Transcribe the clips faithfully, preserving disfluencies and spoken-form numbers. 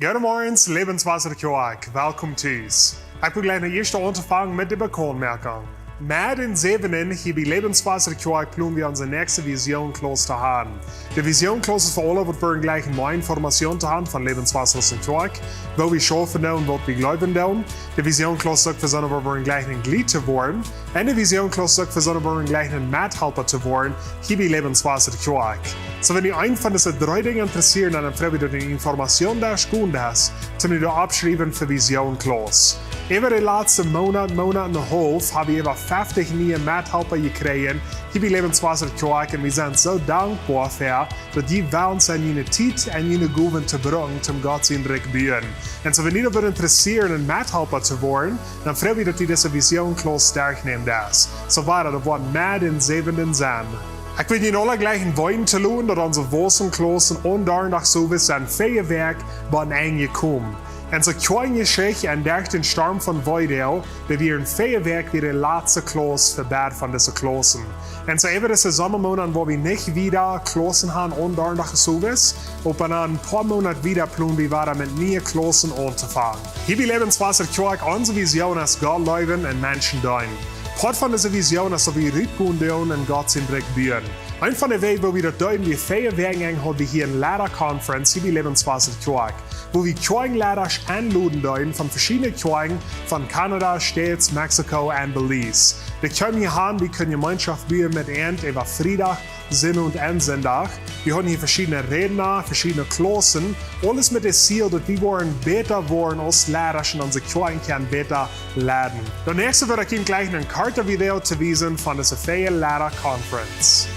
Goodemorjes, Lebenswasser Kjoakj. Welkom tus. Ekj well jlikj no ieescht aunfangen met de Bekauntmoakjunk. Met dän säwenden hia bie Lebenswasser Kjoakj plonen wie onse näakjste Vision Class to haben. De Vision Class es fa aule, waut wie jleichen mea Information to haben von Lebenswasser Kjoakj, woo wie schaufen doonen, waut wie jleewen doonen. De Vision Class es uk fa soone, waut wie jleichen een Jleet to woaren. Un de Vision Class es uk fa soone, waut wie jleichen een Methalpa to woaren, hia bie Lebenswasser Kjoakj. Soo, wan die eent von dise dree Dinja interessieren, dan froag wie, daut du de Information doa schaufen deist, toom die oppschriewen fa Vision Class. Äwa de latste Moonat, Moonat un een haulf, hab wie äwa feftich niee Methalpa jekjräajen, hia bie Lebenswasser Kjoakj, un wie sent soo dankboa fa, daut jie wellen sennen june Tiet un june Gowen to brucken, toom Gott sien Rikj buen. Un soo, wan die daut wudd interessieren, een Methalpa to woaren, dan froag wie, daut du dise Vision Class derchnämen deist. Soo wia daut woat met dän säwenden sennen. Ekj well junt aula jlikj weeten to loten, daut onse Waussen Class un Aundonadach soo wia sennen vea Wäakj bie een Enj jekomen. Un soo kjeem Jeschicht un derch dän Storm von Vidal, daut wie en vea Wäakj wia de latste Class fa beid von dise Klaussen. Un soo äwa dise Sommamoonat, wua wie nich wieda Klaussen haben, Aundonadach soo wia, oba en een poa Moonat wieda plonen wie wada met niee Klaussen auntofangen. Hia bie Lebenswasser Kjoakj, onse Vision es Gott leewen un Menschen deenen. Poat von dise Vision es, daut wie rutgonen doonen un Gott sien Rikj buen. Eent von de Wäaj, woo wie daut deeden, wia vea Wäakj hauden wie hia eene Leida Conference, hia bie Lebenswasser Kjoakj, wua wie Kjoakjenleida enloden deeden von veschiedne Kjoakjen von Kanada, States, Mexiko un Belize. Dee kjeemen hia han, wie kunnen Jemeenschoft buen met an äwa Friedach, Sinnowent un Sindach. Wie hauden hia veschiedne Rädna, veschiedne Klaussen. Aules met daut Ziel, daut wie woaren bäta woaren aus Leida un onse Kjoakjen kjennen bäta leiden. Daut näakjste wudd ekj junt jlikj een kortet Video to wiesen von dise vea Leida Conference.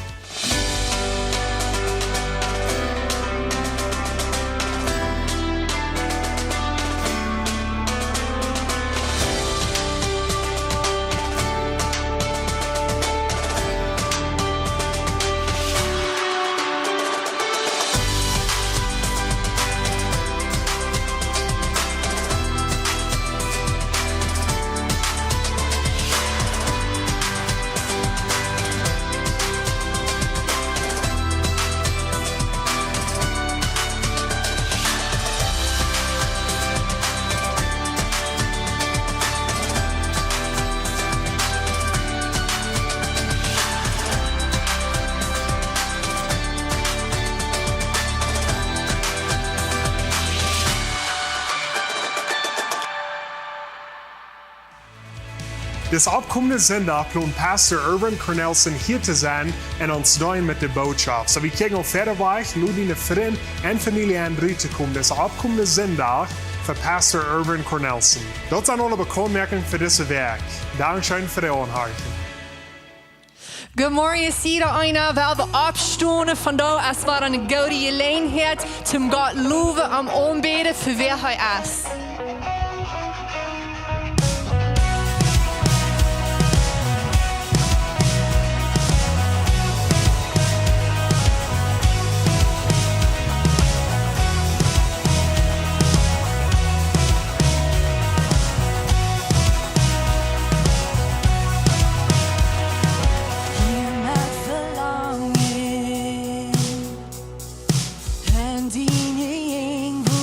Dis oppkomende Sindach plont Pastor Erwin Cornelsen hia to sennen un ons deenen met de Botschoft. Soo, wie kjikjen opp wieda wajch, lod diene Frind un Famielje en rut to komen. Dis oppkomende Sindach fa Pastor Erwin Cornelsen. Daut sent aule Bekauntmoakjungen fa dise Wäakj. Dankscheen fa daut Aunhorchen. Goodemorjes, jieda eena. Well wie oppstonen vondoag, es wada eene goode Jeläajenheit, toom Gott lowen, am aunbäden fa wäa hee es. Hia met Velangen un diene Jäajenwoat.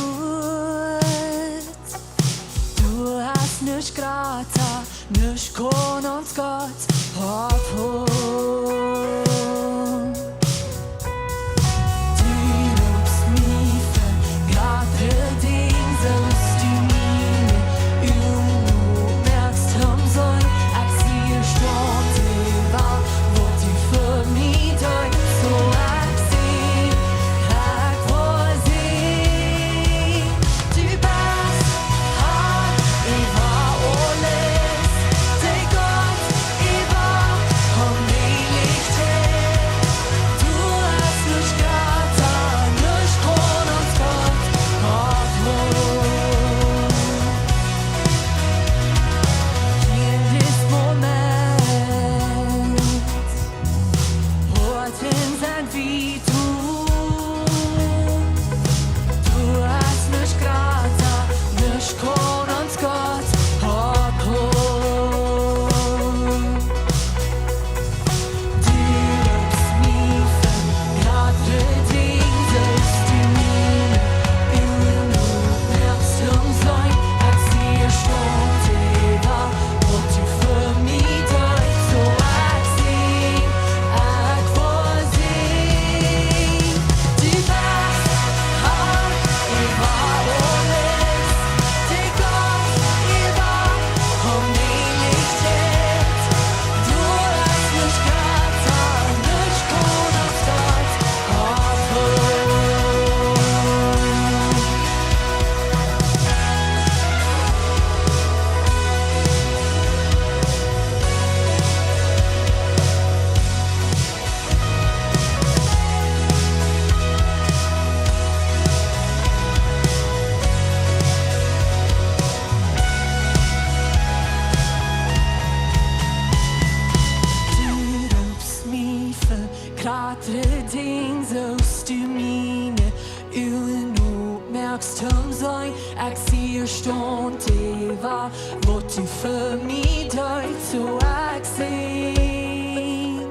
Staunt äwa waut du fa mie deist, soo ekj sie.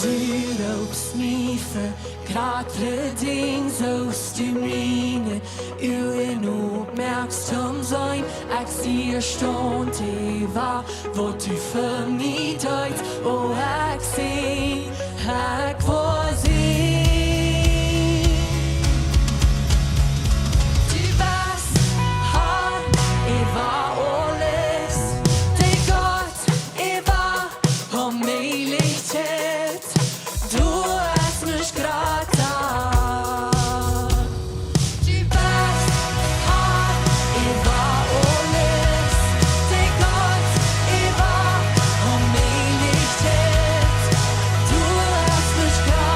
Du roopst mie fa jratre Dinja, soo aus du miene Uagen oppmoakst toom seenen. Ekj sie erstaunt äwa waut du fa mie deist, o ekj sie, ekj woa sie. Du best Har äwa aules, de Gott äwa Onmäajlichkjeit. Doa es nuscht jrata. Du best Har äwa aules, de Gott äwa Onmäajlichkjeit. Doa es nuscht jrata.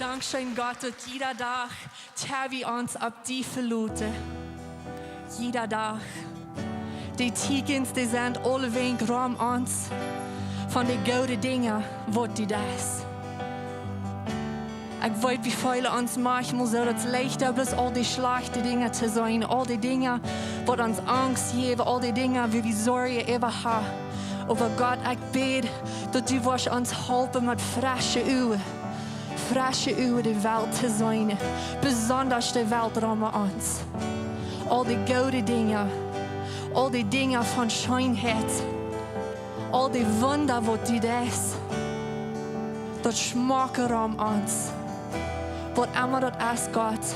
Dankscheen, Gott, daut jieda Dach, Herr, wie ons opp die veloten. Jieda Dach. De Tiekjens, dee sent aulewäajen rom ons von de goode Dinja, waut du deist. Ekj weet, wie feelen ons maunchmol soo, daut es leichta bloos aul de schlajchte Dinja to seenen, aul de Dinja, waut ons Angst jäwen, aul de Dinja, wua wie Sorjen äwa haben. Oba Gott, ekj bäd, daut du woascht ons halpen met fresche Uagen, fresche Uagen de Welt to seenen, besonda de Welt rom ons. Aul de goode Dinja, aul de Dinja von Scheenheit, aul de Wunda, waut du deist, daut schmocke rom ons. Waut emma daut es, Gott.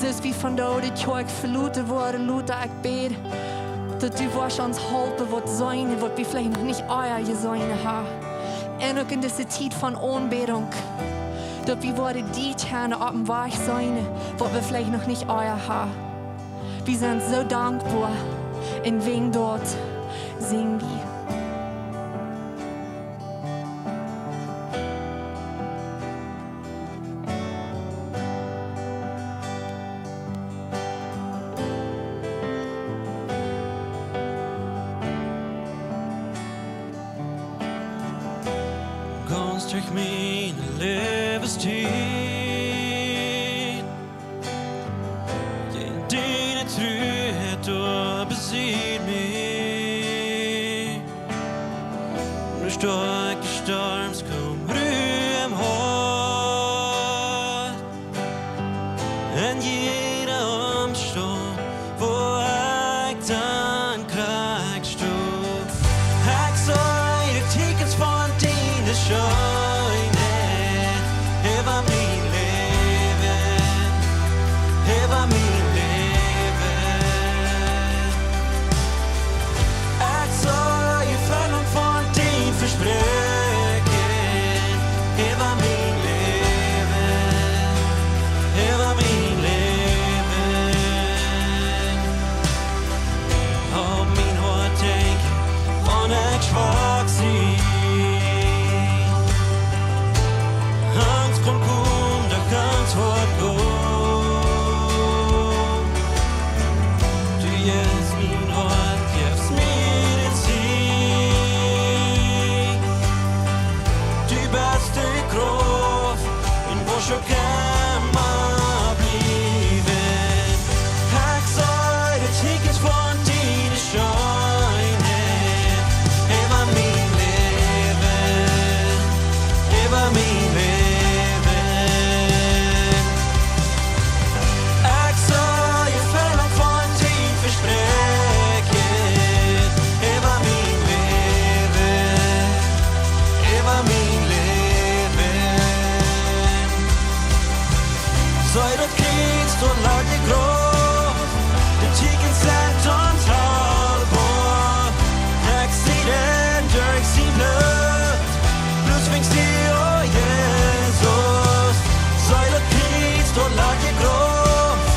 Soo aus wie vondoag de Kjoakj veloten woaren, Lothar, ekj bäd, daut du woascht ons halpen, waut seenen, waut wie veleicht noch nich ea jeseenen haben. Un uk en dise Tiet von Aunbädunk, daut wie woaren die kjennen opp een Wajch seenen, waut wie veleicht noch nich ea haben. Wie sent soo dankboa un wäajen daut sinj wie. Gaunz derch miene Läwenstiet, diene Tru, du besitst mie. Nu stoakje Storms, kom Ru em Hoat. En jieda Omstaunt, wua ekj dan krakjt sto, ekj see de Tiekjens von diene Scheenheit äwa mien Läwen, äwa mien Läwen. Ekj see de Erfellunk von dien Vespräakjen äwa mien Läwen, äwa mien Läwen. Halp mien Hoat denkjen, wan ekj schwak sie. Angst kaun komen, doch Angst woat gonen. Du jeist mien Hoat, jefst mie de Sieg. Du best de Krauft, un woascht uk emma bliewen. Ekj see de Tiekjens von diene Scheenheit äwa mien Läwen, äwa mien Läwen. Ekj see de Erfellunk von dien Vespräakjen äwa mien Läwen, äwa mien Läwen. See daut Kjriez, doa lajcht de Krauft, de Tiekjens sent ontalboa. Ekj see daut derch sien Bloot, bloos wäajen die, o Jesus. See daut Kjriez, doa lajcht de Krauft,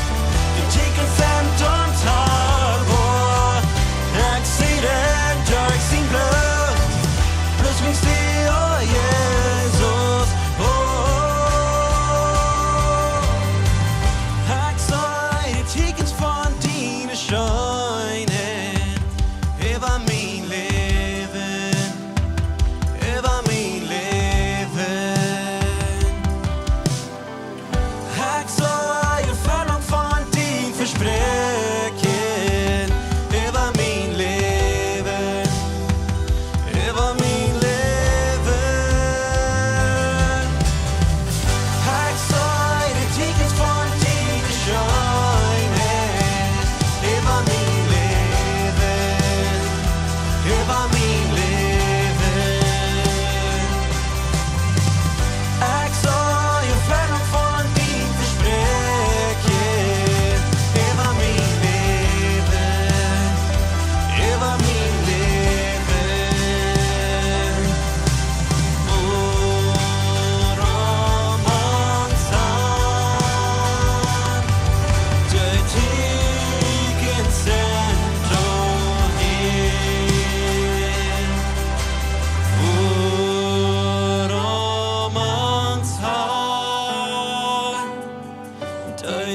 de Tiekjens sent ontalboa. Ekj see daut derch sien Bloot, bloos wäajen die, o Jesus. O,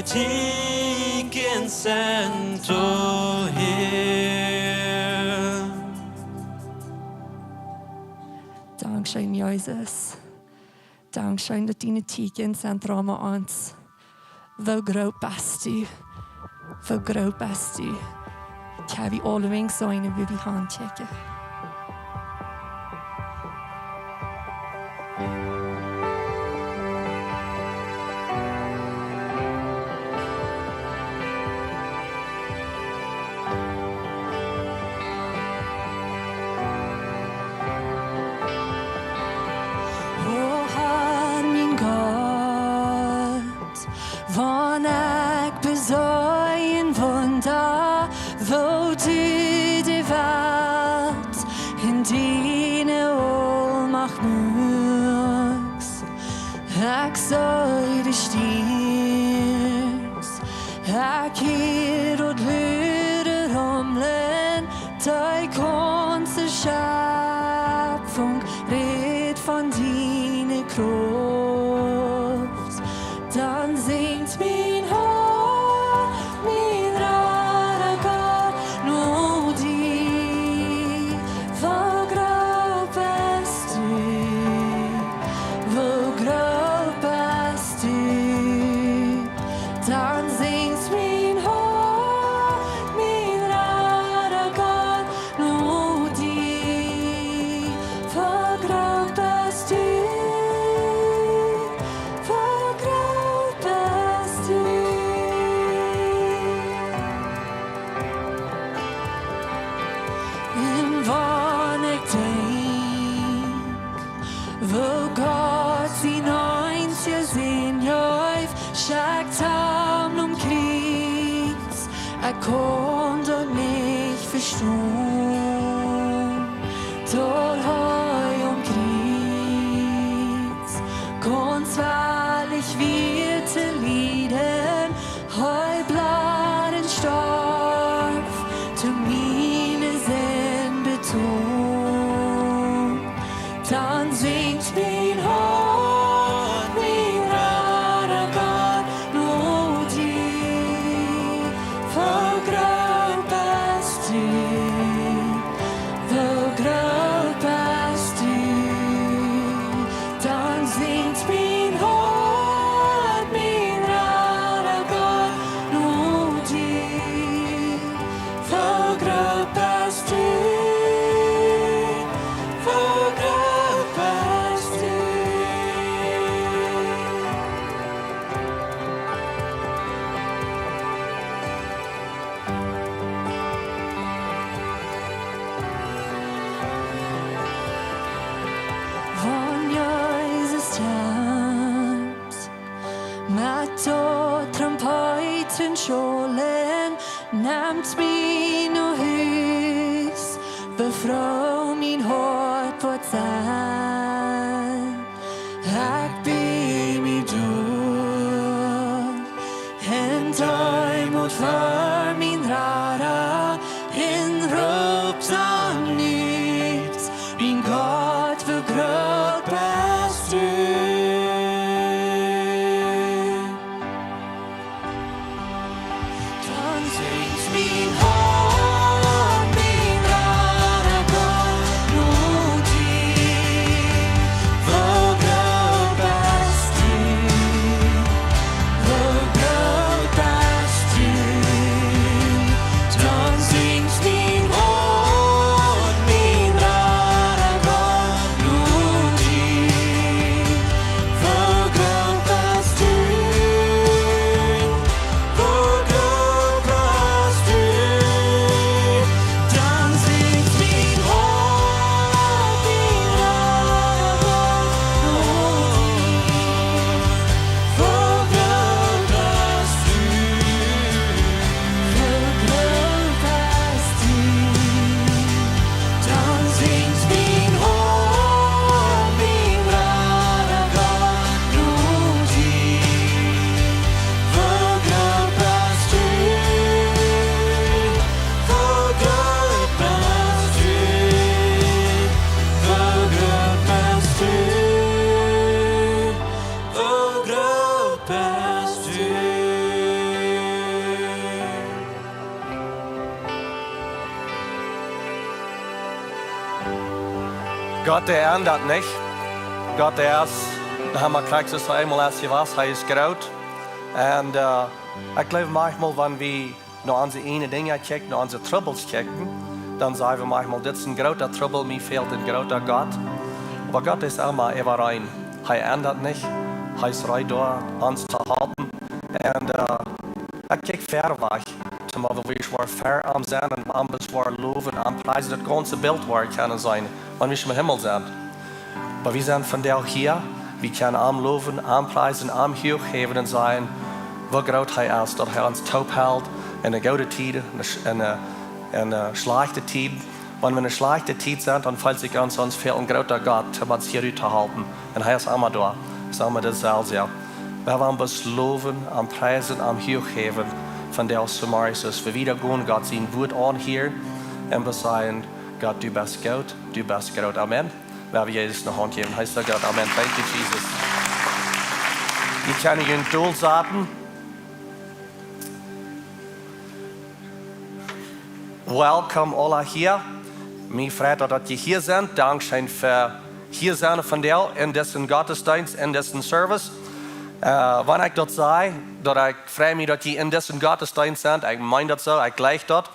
Tieekjen sent doa häa. Dankscheen, Jesus. Dankscheen, daut diene Tieekjen sent rom ons. Woo groot best du? Woo groot best du? Kjenn wie aule Menschen seenen, woo wie han kjikjen. O Herr, mien Gott, wan ekj beseenen woa, woo du de Welt en diene Aulmacht muakst, ekj see de Stierns, ekj hia daut lude Rumlen, de gaunze Schepfunk rät von diene Krauft. Dan sinjt mien Hoat, mien Rada Gott, no die. Woo groot best du, woo groot best du. Dan sinjt mien Hoat, mien Rada Gott, no die. Woo groot best du, woo groot best du. Un wan ekj denkj, woo Gott sien eensja Sän jeef, schekjt am nom Kjriets, ekj kaun daut nich vestonen. Daut hee aum Kjriets gaunz wellich wia to lieden, hee bleef un storf, toom miene Sind betonen. Dan sinjt mien Hoat, mien Rada Gott, no die. Woo groot best du, woo groot best du. Dan sinjt mien Hoat, mien Rada Gott, no die. Woo groot best du, woo groot best du. Wan Jesus kjemt met daut Trompeeten schaulen, nemt mie no Hus, woo froo mien Hoat woat sennen. Ekj bäd mie doa en Deemoot ver mien Rada, un roop dan ut: Mien Gott, woo groot best du. Dan sinjt mien Hoat, mien Rada Gott, no die. Woo groot best du, woo groot best du. Gott, dee endat nich. Gott, dee es, dee haft krakjt soo aus hee eemol es jewast, hee es groot. Un, äh, ekj jleew, maunchmol, wan wie no onse ieejne Dinja kjikjen, no onse Trubbels kjikjen, dan saj wie maunchmol: "Dit es een groota Trubbel, mie fält een groota Gott." Oba Gott es emma äwareen. Hee endat nich. Hee es reed doa, ons to halpen. Un, äh, ekj kjikj wiet wajch, toom Biespel, woo wie woaren ver am sennen un am bloos woaren lowen, am priesen, daut gaunze Bilt woat kjennen seenen, wan wie em Himmel sent. Oba wie sent vondoag hia, wie kjennen am lowen, am priesen, am huach häwen un sajen, woo groot hee es, daut hee ons toop helt en de goode Tieden, en de sch-, en de, en de schlajchte Tieden. Wan wie en eene schlajchte Tiet sent, dan feelt sikj ons, ons fält een groota Gott, om ons hia rut to halpen. Un hee es emma doa, es emma deselwja. Wie woaren am bloos lowen, am priesen, am huach häwen, vondoag zemorjes, aus wie wieda gonen, Gott sien Wuat aunhieren un bloos sajen: "Gott, du best goot, du best groot." Amen. Wie haben Jesus eene Haunt jäwen. Hee es soo goot. Amen. Thank you, Jesus. Jie kjennen june Stool saten. Welcome, aula hia. Mie freit daut, daut jie hia sent. Dankscheen fa hia sennen vondoag en disen Gottesdeenst, en disen Service. Äh, wan ekj daut saj, daut ekj frei mie, daut jie en disen Gottesdeenst sent, ekj meen daut soo, ekj jleich daut.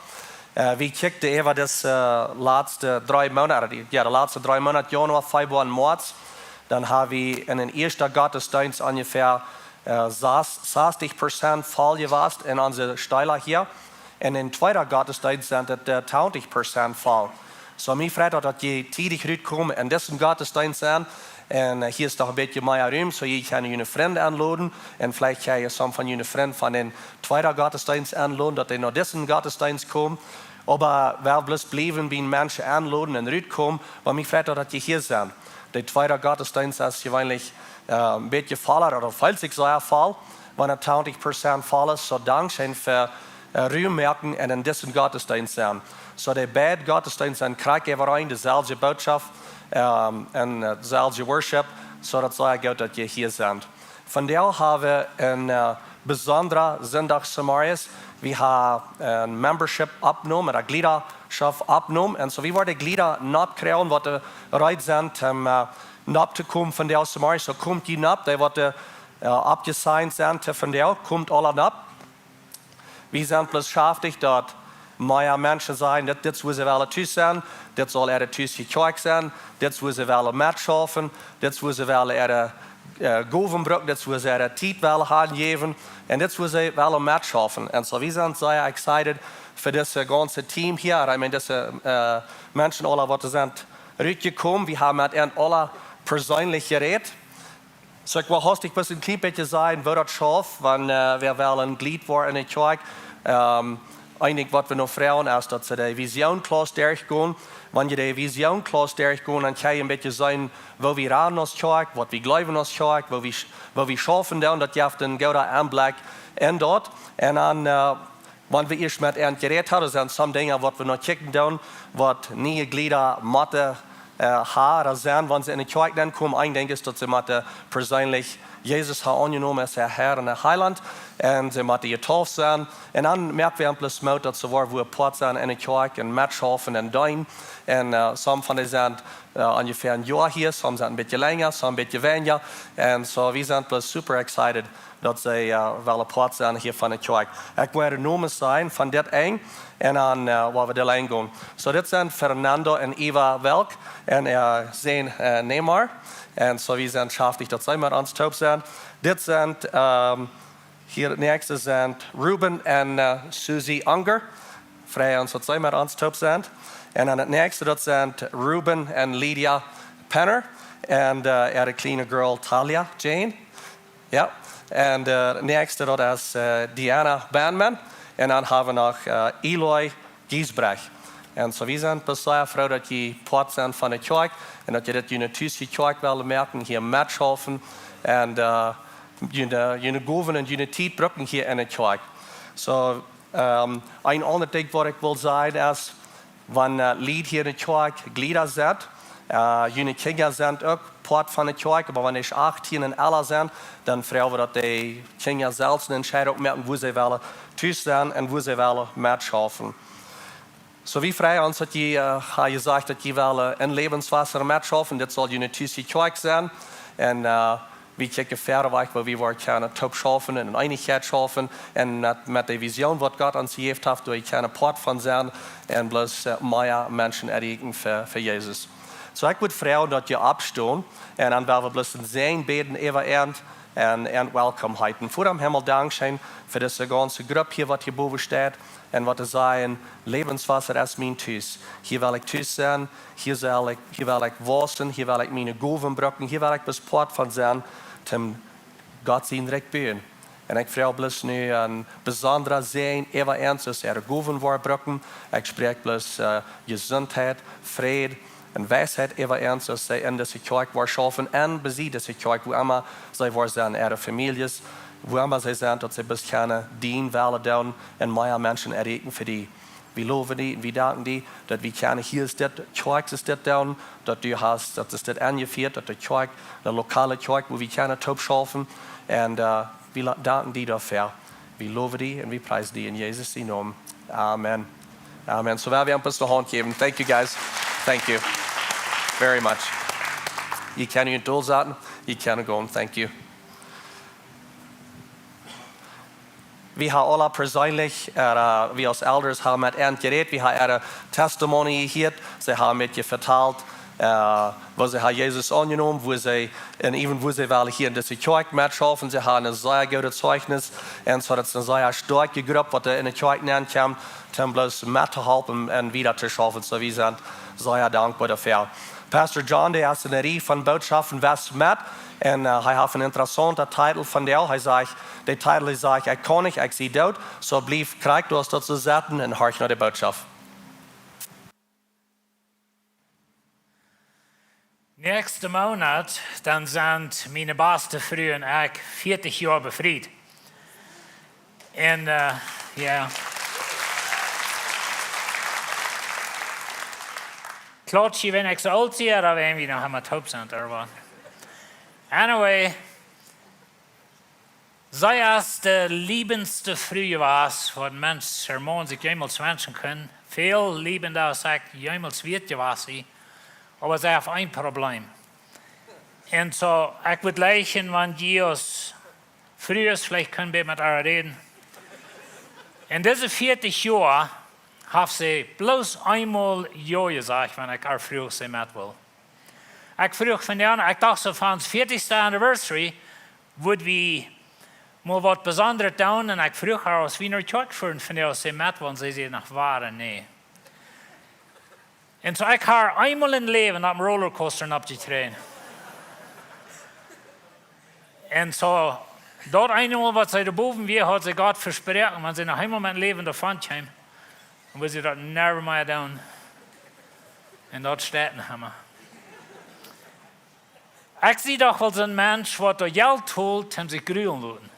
Äh, wie kjikjten äwa dise, äh, latste dree Moonat, jo, de latste dree Moonat, Januar, Februar un Moaz, dan haben wie en dän ieeschten Gottesdeenst onjefäa, äh, sas-, sastich Prozent voll jewast en onse Städ hia. En dän tweeden Gottesdeenst sent et, äh, twintich Prozent voll. Soo, mie freit daut, daut jie tiedich rutkomen en disen Gottesdeenst sent. Un, äh, hia es noch een bät mea Rum, soo jie kjennen june Frind enloden. Un veleicht kjenn jie some von june Frind von dän tweeden Gottesdeenst enloden, daut dee no disen Gottesdeenst komen. Oba wie bloos bliewen bie Menschen enloden un rutkomen, oba mie freit daut, daut jie hia sent. De tweede Gottesdeenst es jeweenlich, äh, een bät volla, ooda feelt sikj soo voll, wan et twintich Prozent voll es. Soo, dankscheen fa, äh, Rum moaken un en disen Gottesdeenst sennen. Soo, de beid Gottesdeenst sent krakjt äwareen, deselwje Bootschoft, ähm, un, äh, deselwje Worship. Soo, daut es sea goot, daut jie hia sent. Vondoag haben wie een, äh, besondra Sindach zemorjes. Wie haben een Membership opjenomen, eene Jliedaschoft opjenomen. Un soo, wie woaren de Jlieda nopp kjrieen, waut reed sent, om, äh, nopp to komen vondoag zemorjes. Soo, komt jie nopp, dee waut, äh, oppjesigned sent, äh, vondoag, komt aula nopp. Wie sent bloos schaftich, daut mea Menschen sajen, dit, dit es woo see wellen tus sennen, dit saul äare tus Kjoakj sennen, dit es woo see wellen metschaufen, dit es woo see wellen äare, äh, Gowen brucken, dit es woo see äare Tiet wellen hanjäwen, un dit es woo see wellen metschaufen. Un soo, wie sent sea excited fa dit gaunze Team hia, I mean, dise, äh, Menschen aula, waut sent rutjekomen. Wie haben met an aula perseenlich jerät. Soo, ekj well hastich bloos een kjlien bät sajen, woo daut schauft, wan, äh, wie wellen Jlied woaren en de Kjoakj. Ähm, een Dinkj, waut wie noch froagen, es, daut see de Vision Class derchgonen. Wan jie de Vision Class derchgonen, dan kjenn jie een bät seenen, woo wie ranen aus Kjoakj, waut wie jleewen aus Kjoakj, woo wie sch-, woo wie schaufen doonen, daut jeft een gooden Enblikj en daut. Un dan, äh, wan wie ieescht met an jerät haben, sent some Dinja, waut wie noch checken doonen, waut niee Jlieda motten, äh, haben sennen, wan see en de Kjoakj nenkomen. Een Dinkj es, daut see motten perseenlich Jesus haben aunjenomen aus äa Herr un äa Heilaunt. Un see motten jedeept sennen. Un dan moak wie an bloos Moot, daut see woaren, woo Poat sennen en de Kjoakj un metschaufen un deenen. Un, äh, some von dee sent, äh, onjefäa een Joa hia, some sent een bät lenja, some een bät weinja. Un soo, wie sent bloos super excited, daut see, äh, wellen Poat sennen hia von de Kjoakj. Ekj woa de Nomes sajen von dit Enj, un dan, äh, woa wie de Lien gonen. Soo, dit sent Fernando un Eva Welk un, äh, Sän, äh, Neymar. Un soo, wie sent schaftich, daut see met ons toop sent. Dit sent, ähm, hia daut näakjste sent Ruben un, äh, Susie Unger. Frei ons, daut see met ons toop sent. Un dan daut näakjste, daut sent Ruben un Lydia Penner. Un, äh, äare kjliene Girl Talia Jane. Jo, un, äh, näakjste, daut es, äh, Diana Banman. Un dan haben wie noch, äh, Eloy Giesbrecht. Un soo, wie sent bloos sea froo, daut jie Poat sent von de Kjoakj un daut jie dit june tus Kjoakj wellen moaken, hia metschaufen. Un, äh, june, june Gowen un june Tiet brucken hia en de Kjoakj. Soo, ähm, een aundret Dinkj, waut ekj well sajen, es, wan, äh, Lied hia en de Kjoakj Jlieda sent, äh, june Kjinja sent uk Poat von de Kjoakj, oba wan dee achtieen un ella sent, dan froagen wie, daut de Kjinja selfst eene Entscheidunk moaken, woo see wellen tus sennen un woo see wellen metschaufen. So, wie freien ons, daut jie, äh, haben jesajcht, daut jie wellen en Lebenswasser metschaufen. Dit saul june Tus Kjoakj sennen. Un, äh, wie kjikjen wieda wajch, woo wie woaren kjennen toop schaufen un en Eenichkjeit schaufen. Un met, met de Vision, waut Gott ons jejäft haft, doa kjennen Poat von sennen. Un bloos, äh, mea Menschen erreichen fa, fa Jesus. So, ekj wudd froagen, daut jie oppstonen. Un dan woa wie bloos een Säajen bäden äwa an un, un welcome heeten. Voda em Himmel, dankscheen fa dise gaunze Grupp hia, waut hia bowen steit. Un waut to sajen, Lebenswasser es mien Tus. Hia well ekj Tus sennen, hia well ekj, hia well ekj wausen, hia well ekj miene Gowen brucken, hia well ekj bloos Poat von sennen, toom Gott sien Rikj buen. Un ekj froag bloos nu een besondra Säajen äwa an, aus see äare Gowen woaren brucken. Ekj spräakj bloos, äh, Jesuntheit, Fräd un Weisheit äwa an, aus see en dise Kjoakj woaren schaufen un besied dise Kjoakj, wua emma see woaren sennen, äare Famieljes, wua emma see sent, daut see bloos kjennen dienen Wellen doonen un mea Menschen erreichen fa die. Wie lowen die un wie danken die, daut wie kjennen hia es dit, Kjoakj es dit doonen, daut du hast, daut es dit aunjefieet, daut de Kjoakj, de lokale Kjoakj, wua wie kjennen toop schaufen. Un, äh, wie la-, danken die doafäa. Wie lowen die un wie priesen die en Jesus sienen Nomen. Amen. Amen. So, woa wie an bloos de Haunt jäwen. Thank you, guys. Thank you very much. Jie kjennen junt dol saten. Jie kjennen gonen. Thank you. Wie haben aula perseenlich, äh, wie aus Elders haben met an jerät, wie haben äare Testimony jehieet, see haben met jie vetalt, äh, woo see haben Jesus aunjenomen, woo see, un even woo see wellen hia en dise Kjoakj metschaufen, see haben een sea goodet Zeichnis, un soo daut es eene sea stoakje Grupp, waut doa en de Kjoakj nenkjemt, toom bloos mettohalpen un wieda to schaufen, so wie sent sea dankboa doafäa. Pastor John, dee haft eene Rieej von Bootschoften west met, un, äh, hee haft een interessaunten Titel von däm. Hee sajcht, de Titel, hee sajcht: "Ekj kaun nich, ekj sie doot." So bliew krakjt, du hast daut to sajen un horch no de Botschoft. Näakjsten Moonat, dan sent miene baste Fru un ekj vieetich Joa befriet. Un, äh, jo. Klautsch, wan ekj soo oolt sie, dan woa wie noch emma toop sennen, oba. Anyway, see es de liebendste Fru jewast, waut een Mensch, een Maun sikj jemols wenschen kunn. Väl liebender aus ekj jemols wieet jewast sie. Oba see haft een Problem. Un soo, ekj wudd jleichen, wan jie aus Frues veleicht kunnen een bät met äa räden. En dise vieetich Joa haft see bloos eemol jo jesajcht, wan ekj äa fruach, aus see met wull. Ekj fruach von äa, ekj docht soo, von ons vieetichste anniversary wudd wie mol waut Besondret doonen, un ekj fruach äa, aus wie no Kjoakj fuaren, von äa, aus see met wull, un see säd noch: "Woa, nä." Un soo, ekj haud eemol em Läwen opp een Rollercoaster oppjeträden. Un soo, daut eene Mol, waut see doa bowen wia, haud see Gott vesproaken, wan see noch eemol em Läwen doavon kjeem, dan wudd see daut nimmer doonen. Un daut steit noch emma. Ekj sie doch woll soon Mensch, waut doa Jelt tolt, om sikj grulen loten.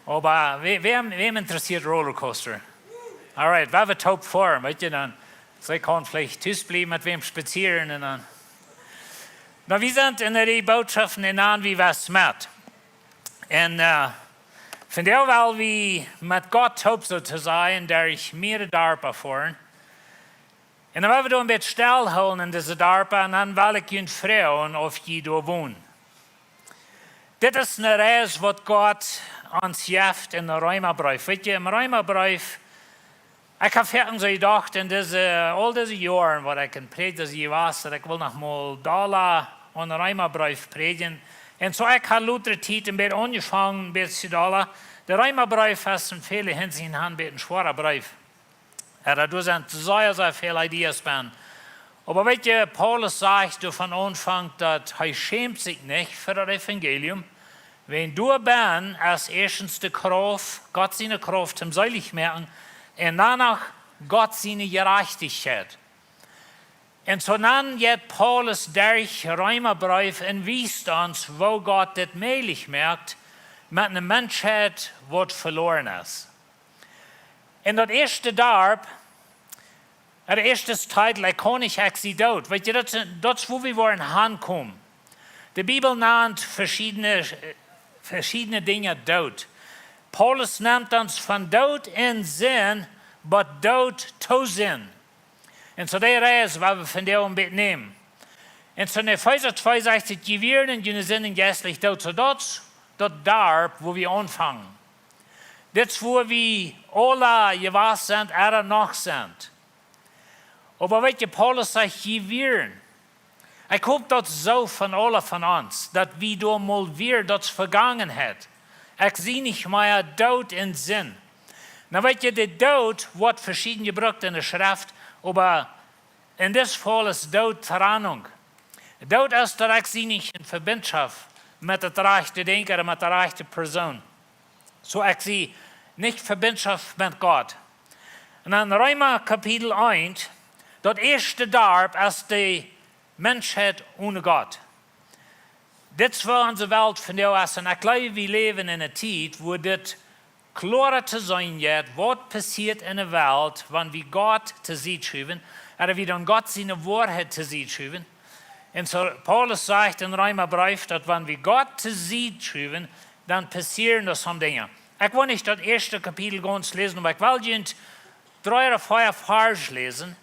Oba wäm, wäm, wäm interessieet Rollercoaster? All right, wie haben Top Form, weet jie dan. See kaun veleicht tus bliewen, met wäm spazieren un dan. Nu, wie sent en de Bootschoften en an, wie west met. Un, äh, vondoag well wie met Gott toop, soo to sajen, derch mea Darpa foaren. Un dan well wie doa een bät stellhoolen en dise Darpa, un dan well ekj junt froagen, auf jie doa wonen. Dit es eene Reis, waut Gott ons jeft en dän Reemabreef. Weet jie, em Reemabreef, ekj hab foaken soo jedocht en dise, aul dise Joaren, waut ekj een Prädja sie jewast, daut ekj wull noch mol dolla aun dän Reemabreef prädjen. Un soo, ekj hab latste Tiet een bät aunjefongen, een bät dolla. De Reemabreef es en väle Hinsichten een bät een schwoara Breef. Jo, doa sent sea, sea väl Ideas bie. Oba weet jie, Paulus sajcht doa von Aunfank, daut hee schämt sikj nich fa daut Evangelium. Wan doa bie es ieeschtens de Krauft, Gott siene Krauft toom seelich moaken, un dan noch Gott siene Jerajchtichkjeit. Un soo dan jeit Paulus derch Reemabreef un wiest ons, woo Gott dit mäajlich moakt met eene Menschheit, waut veloaren es. En daut ieeschte Darp, de ieeschte Titel, ekj kaun nich, ekj sie doot. Weet jie, daut, daut es, wua wie woaren hankomen. De Bibel nant veschiedne, veschiedne Dinja doot. Paulus nemt ons von doot en Sind, bat doot to Sind. Un soo dee Reis woa wie vondoag een bät nämen. Un soo en Efeesa twee sajcht et: "Jie wieren en june Sinden jeistlich doot." Soo daut, daut Darp, wua wie aunfangen. Dit es wua wie aula jewast sent, ooda noch sent. Oba weet jie, Paulus sajcht: "Jie wieren." Ekj hop daut soo von aula von ons, daut wie doa mol wieren, daut es Vegangenheit. Ekj sie nich mea doot en Sind. Nu weet jie, de Doot woat veschieden jebrukt en de Schreft, oba en dit Faul es Doot Trennung. Doot es daut ekj sie nich en Vebindschoft met daut rajchte Dinkj ooda met de rajchte Persoon. Soo ekj sie nich Vebindschoft met Gott. Un en Reema Kapitel eent, daut ieeschte Darp es de Menschheit one Gott. Dit es woo onse Welt vondoag es. Un ekj jleew, wie läwen en eene Tiet, wua dit kloara to seenen jeit, waut passieet en de Welt, wan wie Gott to Sied schuwen, ooda wie dan Gott siene Woarheit to Sied schuwen. Un soo Paulus sajcht en Reema Breef, daut wan wie Gott to Sied schuwen, dan passieren doa some Dinja. Ekj well nich daut ieeschte Kapitel gaunz läsen, oba ekj well junt dree ooda vea Varsch läsen.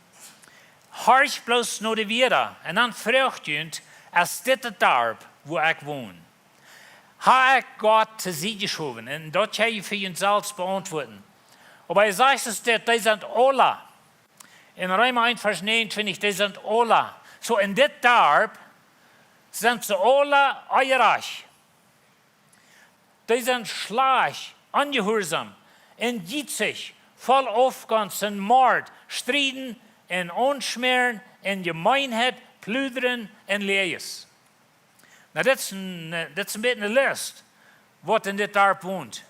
Horcht bloos no de Wieed. Un dan froagt junt: "Es dit daut Darp, wua ekj won? Hab ekj Gott to Sied jeschowen?" Un daut kjenn jie fa junt selfst beauntwuaden. Oba hee sajcht es dit: "Dee sent aula." En Reema eent Varsch näajenuntwintich: "Dee sent aula." Soo en dit Darp sent see aula onjerajcht. Dee sent schlajcht, onjehuarsom, un jietsich, voll Aufgonst un Mort, Strieden un Aunschmäaren un Jemeenheit, Pludren un Läajes. Nu, dit es een, eh, dit es een bät eene List, waut en dit Darp wont.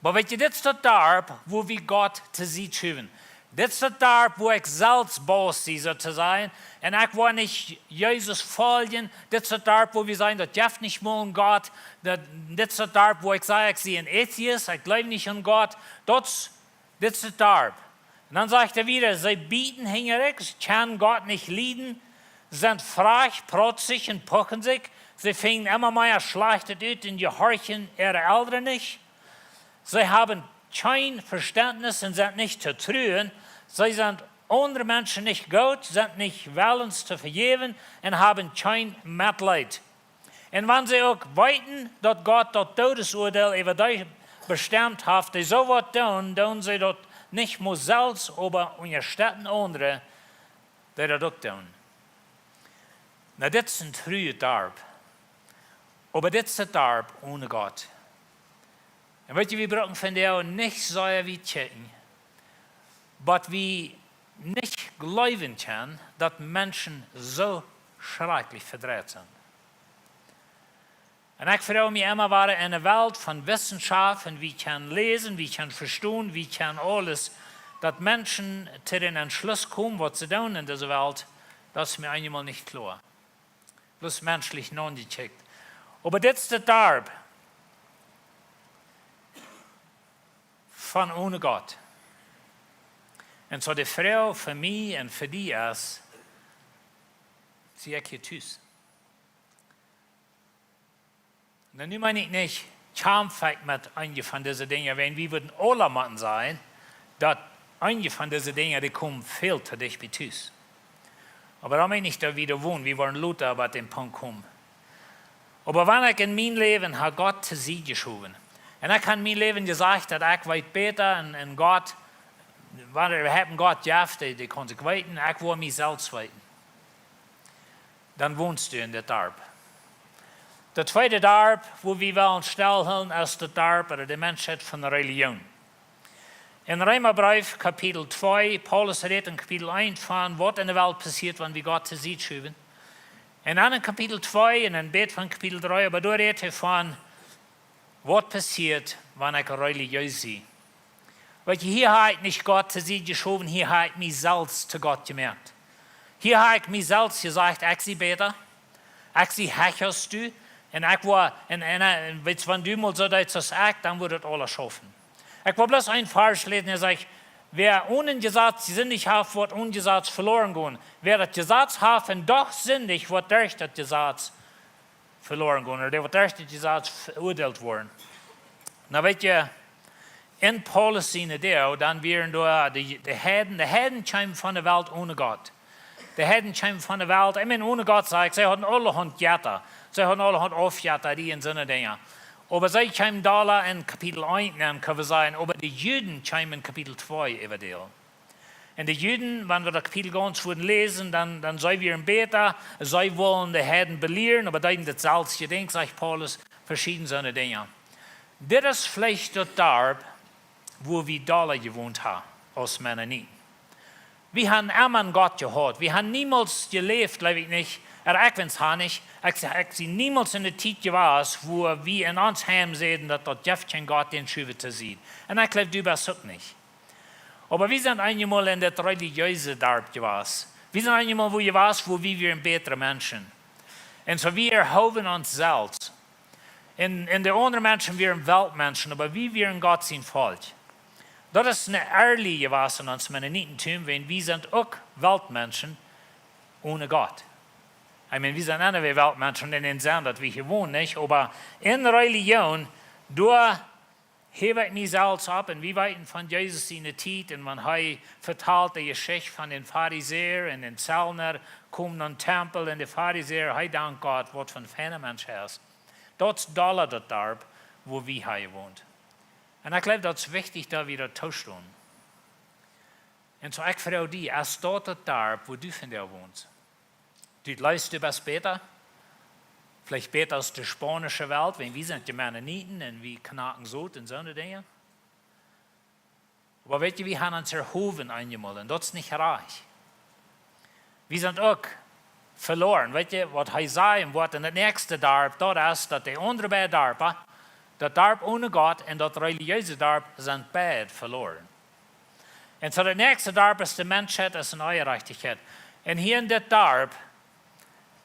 Oba weet jie, dit es daut Darp, wua wie Gott to Sied schuwen. Dit es daut Darp, wua ekj selfst Boss sie, soo to sajen. Un ekj woa nich Jesus foljen. Dit es daut Darp, wua wie sajen, daut jeft nich mol een Gott. Daut, dit es daut Darp, wua ekj saj, ekj sie een Atheist, ekj jleew nich aun Gott. Daut es, dit es daut Darp. Un dan sajcht hee wieda: "See bieten hinjarick, see kjennen Gott nich lieden, sent frajch, prautsich un puchen sikj. See finjen emma mea Schlajchtet ut un jehorchen äare Elren nich. See haben kjeen Vestentnis un sent nich to truen. See sent aundre Menschen nich goot, sent nich wellens to vejäwen un haben kjeen Metleet. Un wan see uk weeten, daut Gott daut Doodesuadeel äwa dee bestemt haft, dee soo waut doonen, doonen see daut nich mau selfst, oba unjastetten aundre, dee daut uk doonen." Nu, dit es een trujet Darp. Oba dit es daut Darp one Gott. Un weet jie, wie brucken vondoag nich soo wiet kjikjen, waut wie nich jleewen kjennen, daut Menschen soo schrakjlich vedreit sent. Un ekj froag mie emma, wua en de Welt von Wissenschaft, un wie kjennen läsen, wie kjennen vestonen, wie kjennen aules, daut Menschen to dän Entschluss komen, waut see doonen en dise Welt, daut es mie eenjemol nich kloa. Bloos menschlich naunjekjikjt. Oba dit es daut Darp von one Gott. Un soo de Froag fa mie un fa die es: "Sie ekj hia tus?" Nu, nu meen ekj nich, kjamf ekj met eenje von dise Dinja, wan wie wudden aula motten sajen, daut eenje von dise Dinja, dee komen väl to dicht bie tus. Oba dan meen ekj nich, daut wie doa wonen, wie woaren lota opp dän Punkt komen. Oba wan ekj en mien Läwen hab Gott to Sied jeschowen, un ekj hab en mien Läwen jesajcht, daut ekj weet bäta, un, un Gott, wan et äwahaupt een Gott jeft, dee, dee kaun sikj weeten, ekj woa mie selfst weeten, dan wonst du en dit Darp. Daut tweede Darp, wua wie wellen stellhoolen, es daut Darp ooda de Menschheit von de Relijoon. En Reema Breef, Kapitel twee, Paulus rät en Kapitel eent von waut en de Welt passieet, wan wie Gott to Sied schuwen. Un dan en Kapitel twee un en bät von Kapitel dree, oba doa rät hee von waut passieet, wan ekj religieus sie. Weet jie, hia hab ekj nich Gott to Sied jeschowen, hia hab ekj mie selfst to Gott jemoakt. Hia hab ekj mie selfst jesajcht, ekj sie bäta, ekj sie hecha aus du, un ekj woa, un, un, un weetst, wan du mol soo deist aus ekj, dan woat et aules schaufen. Ekj well bloos een Varsch läsen, hee sajcht: "Wäa onen Jesaz jesindicht haft, woat onen Jesaz veloaren gonen. Wäa daut Jesaz haft un doch sindicht, woat derch daut Jesaz veloaren gonen." Ooda dee woat derch daut Jesaz veuadeelt woaren. Nu weet jie, en Paulus siene Doag, dan wieren doa de, de Heiden, de Heiden kjeemen von de Welt one Gott. De Heiden kjeemen von de Welt, ekj meen, one Gott, saj ekj, see hauden aulahaunt Jetta. See hauden aulahaunt Aufjetta, dee un soone Dinja. Oba see kjeemen doa en Kapitel eent nenn, kjenn wie sajen, oba de Juden kjeemen en Kapitel twee äwadäl. Un de Juden, wan wie daut Kapitel gaunz wudden läsen, dan, dan see wieren bäta, see wullen de Heiden belieren, oba deeden daut selfst, jie denkjen, sajcht Paulus, veschiedne soone Dinja. Dit es veleicht daut Darp, wua wie doa jewont haben, aus Mennoniten. Wie haben emma en Gott jehaut. Wie haben niemols jeläft, jleew ekj nich, ea ekj wens ha nich, ekj, ekj sie niemols en de Tiet jewast, wua wie en ons Heim säden, daut daut jeft kjeen Gott, dän schuw wie to Sied. Un ekj jleew, du best uk nich. Oba wie sent eenjemol en daut relijeese Darp jewast. Wie sent eenjemol wua jewast, wua wie wieren bätre Menschen. Un soo wie erhoowen ons selfst. Un, un de aundre Menschen wieren Weltmenschen, oba wie wieren Gott sien Volkj. Daut es ne Erlie jewast en ons Mennonitentum, wiels wie sent uk Weltmenschen one Gott. Ekj meen, wie sent anyway Weltmenschen en dän Senn, daut wie hia wonen, nich? Oba en Relijoon, doa häw ekj mie selfst opp, un wie weeten von Jesus siene Tiet, un wan hee vetalt de Jeschicht von dän Farisäa un dän Zelna, kjeem nom Tempel, un de Farisäa, hee dankt Gott, waut fa een feina Mensch hee es. Daut es doa daut Darp, wua wie hia wonen. Un ekj jleew, daut es wichtich, daut wie daut toostonen. Un soo ekj froag die, es daut daut Darp, wua du vondoag wonst? Du jleefst, du best bäta? Veleicht bäta aus de spaunische Welt, wiels wie sent de Mennoniten un wie knacken Sot un soone Dinja. Oba weetst du, wie haben ons erhowen eenjemol, un daut es nich rajcht. Wie sent uk veloaren. Weetst du, waut hee säd, un waut en daut näakjste Darp, daut es, daut de aundre beid Darpa, daut Darp one Gott un daut relijeese Darp, sent beid veloaren. Un soo daut näakjste Darp es de Menschheit, es en Onjerajchtichkjeit. Un hia en dit Darp,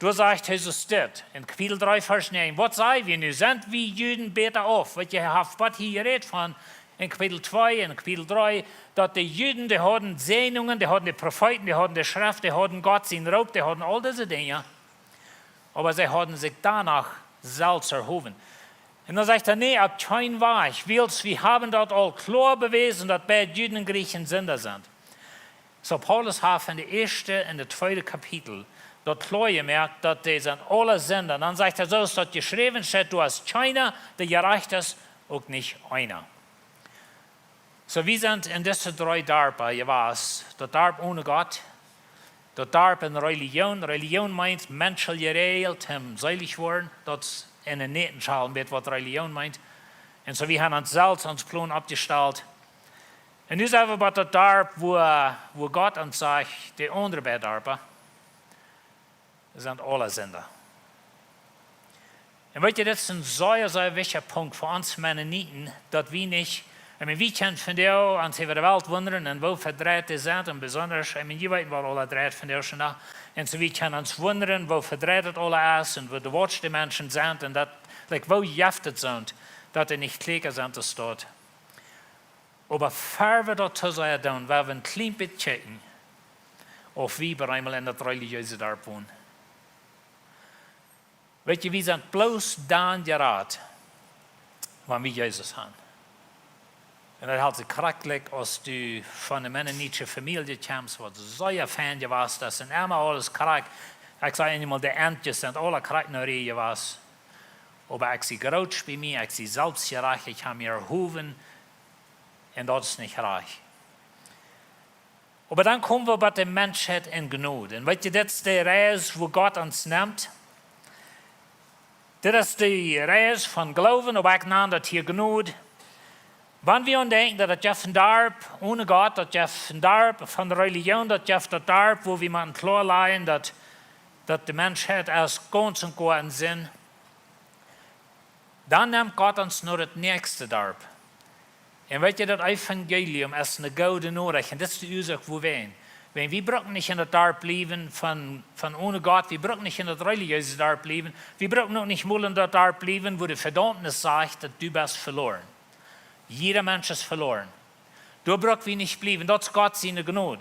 doa sajcht Jesus dit, en Kapitel dree, Varsch näajen: Waut saj wie nu? Sent wie Juden bäta auf? Waut jie haben waut hia jerät von, en Kapitel twee, en Kapitel dree, daut de Juden, dee hauden Säajnungen, dee hauden de Profeeten, dee hauden de Schreft, dee hauden Gott sien Roop, dee hauden aul dise Dinja. Oba see hauden sikj doano selfst erhowen. Un dan sajcht hee: Nä, opp kjeen Wajch, wiels wie haben daut aul kloa bewäsen, daut beid Juden un Jrieechen Sinda sent. Soo Paulus haft en de ieeschte un de tweede Kapitel daut kloa jemoakt, daut dee sent aule Sinda. Dan sajcht hee: Soo aus daut jeschräwen steit, doa es kjeena, dee jerajcht es, uk nich eena. Soo, wie sent en dise dree Darpa jewast. Daut Darp one Gott, daut Darp en Relijoon. Relijoon meent, Menschen jeräajelt, am seelich woaren. Daut es en de Nätenschal een bät waut Relijoon meent. Un soo, wie haben ons selfst ons Plon oppjestalt. Un nu sent wie bie daut Darp, wua, wua Gott ons sajcht, de aundre beid Darpa sent aule Sinda. Un weetst du, dit es een sea, sea wichtja Punkt fa ons Mennoniten, daut wie nich, ekj meen, wie kjennen vondoag ons äwa de Welt wundren un woo vedreit dee sent, un besonda, ekj meen, jie weeten, waut aula dreit vondoag noch. Un soo, wie kjennen ons wundren, woo vedreit daut aula es, un woo de wautste Menschen sent, un daut, like, woo jeft et soont, daut dee nich kjlieekja sent aus daut. Oba ea wie daut too sea doonen, woa wie een kjlien bät kjikjen, auf wie bie eemol en daut relijeese Darp wonen. Weetst du, wie sent bloos dan jerat, wan wie Jesus haben. Un daut helt sikj krakjt aus du von de mennonitische Famielje kjemst, waut sea fein jewast es, un emma aules krakjt. Ekj saj eenjemol, de Entjes sent aule krakjt no Rieej jewast. Oba ekj sie grootsch bie mie, ekj sie selfstjerajcht, ekj hab mie erhowen, un daut es nich rajcht. Oba dan kome wie bie de Menschheit en Jnod. Un weetst du, dit es de Reis, wua Gott ons nemt. Dit es de Reis von Gloowen, oba ekj nan daut hia Jnod. Wan wie aun denkjen, daut daut jeft een Darp one Gott, daut jeft een Darp von Relijoon, daut jeft daut Darp, wua wie motten kloa lajen, daut, daut de Menschheit es gaunz un goa en Sind, dan nemt Gott ons no daut näakjste Darp. Un weetst du, daut Evangelium es ne goode Norecht. Un dit es de Uasoak, wuarom. Wan wie brucken nich en daut Darp bliewen von, von one Gott, wie brucken nich en daut relijeese Darp bliewen, wie brucken uk nich mol en daut Darp bliewen, wua de Vedaumnis sajcht, daut du best veloaren. Jieda Mensch es veloaren. Doa bruck wie nich bliewen, daut es Gott siene Jnod.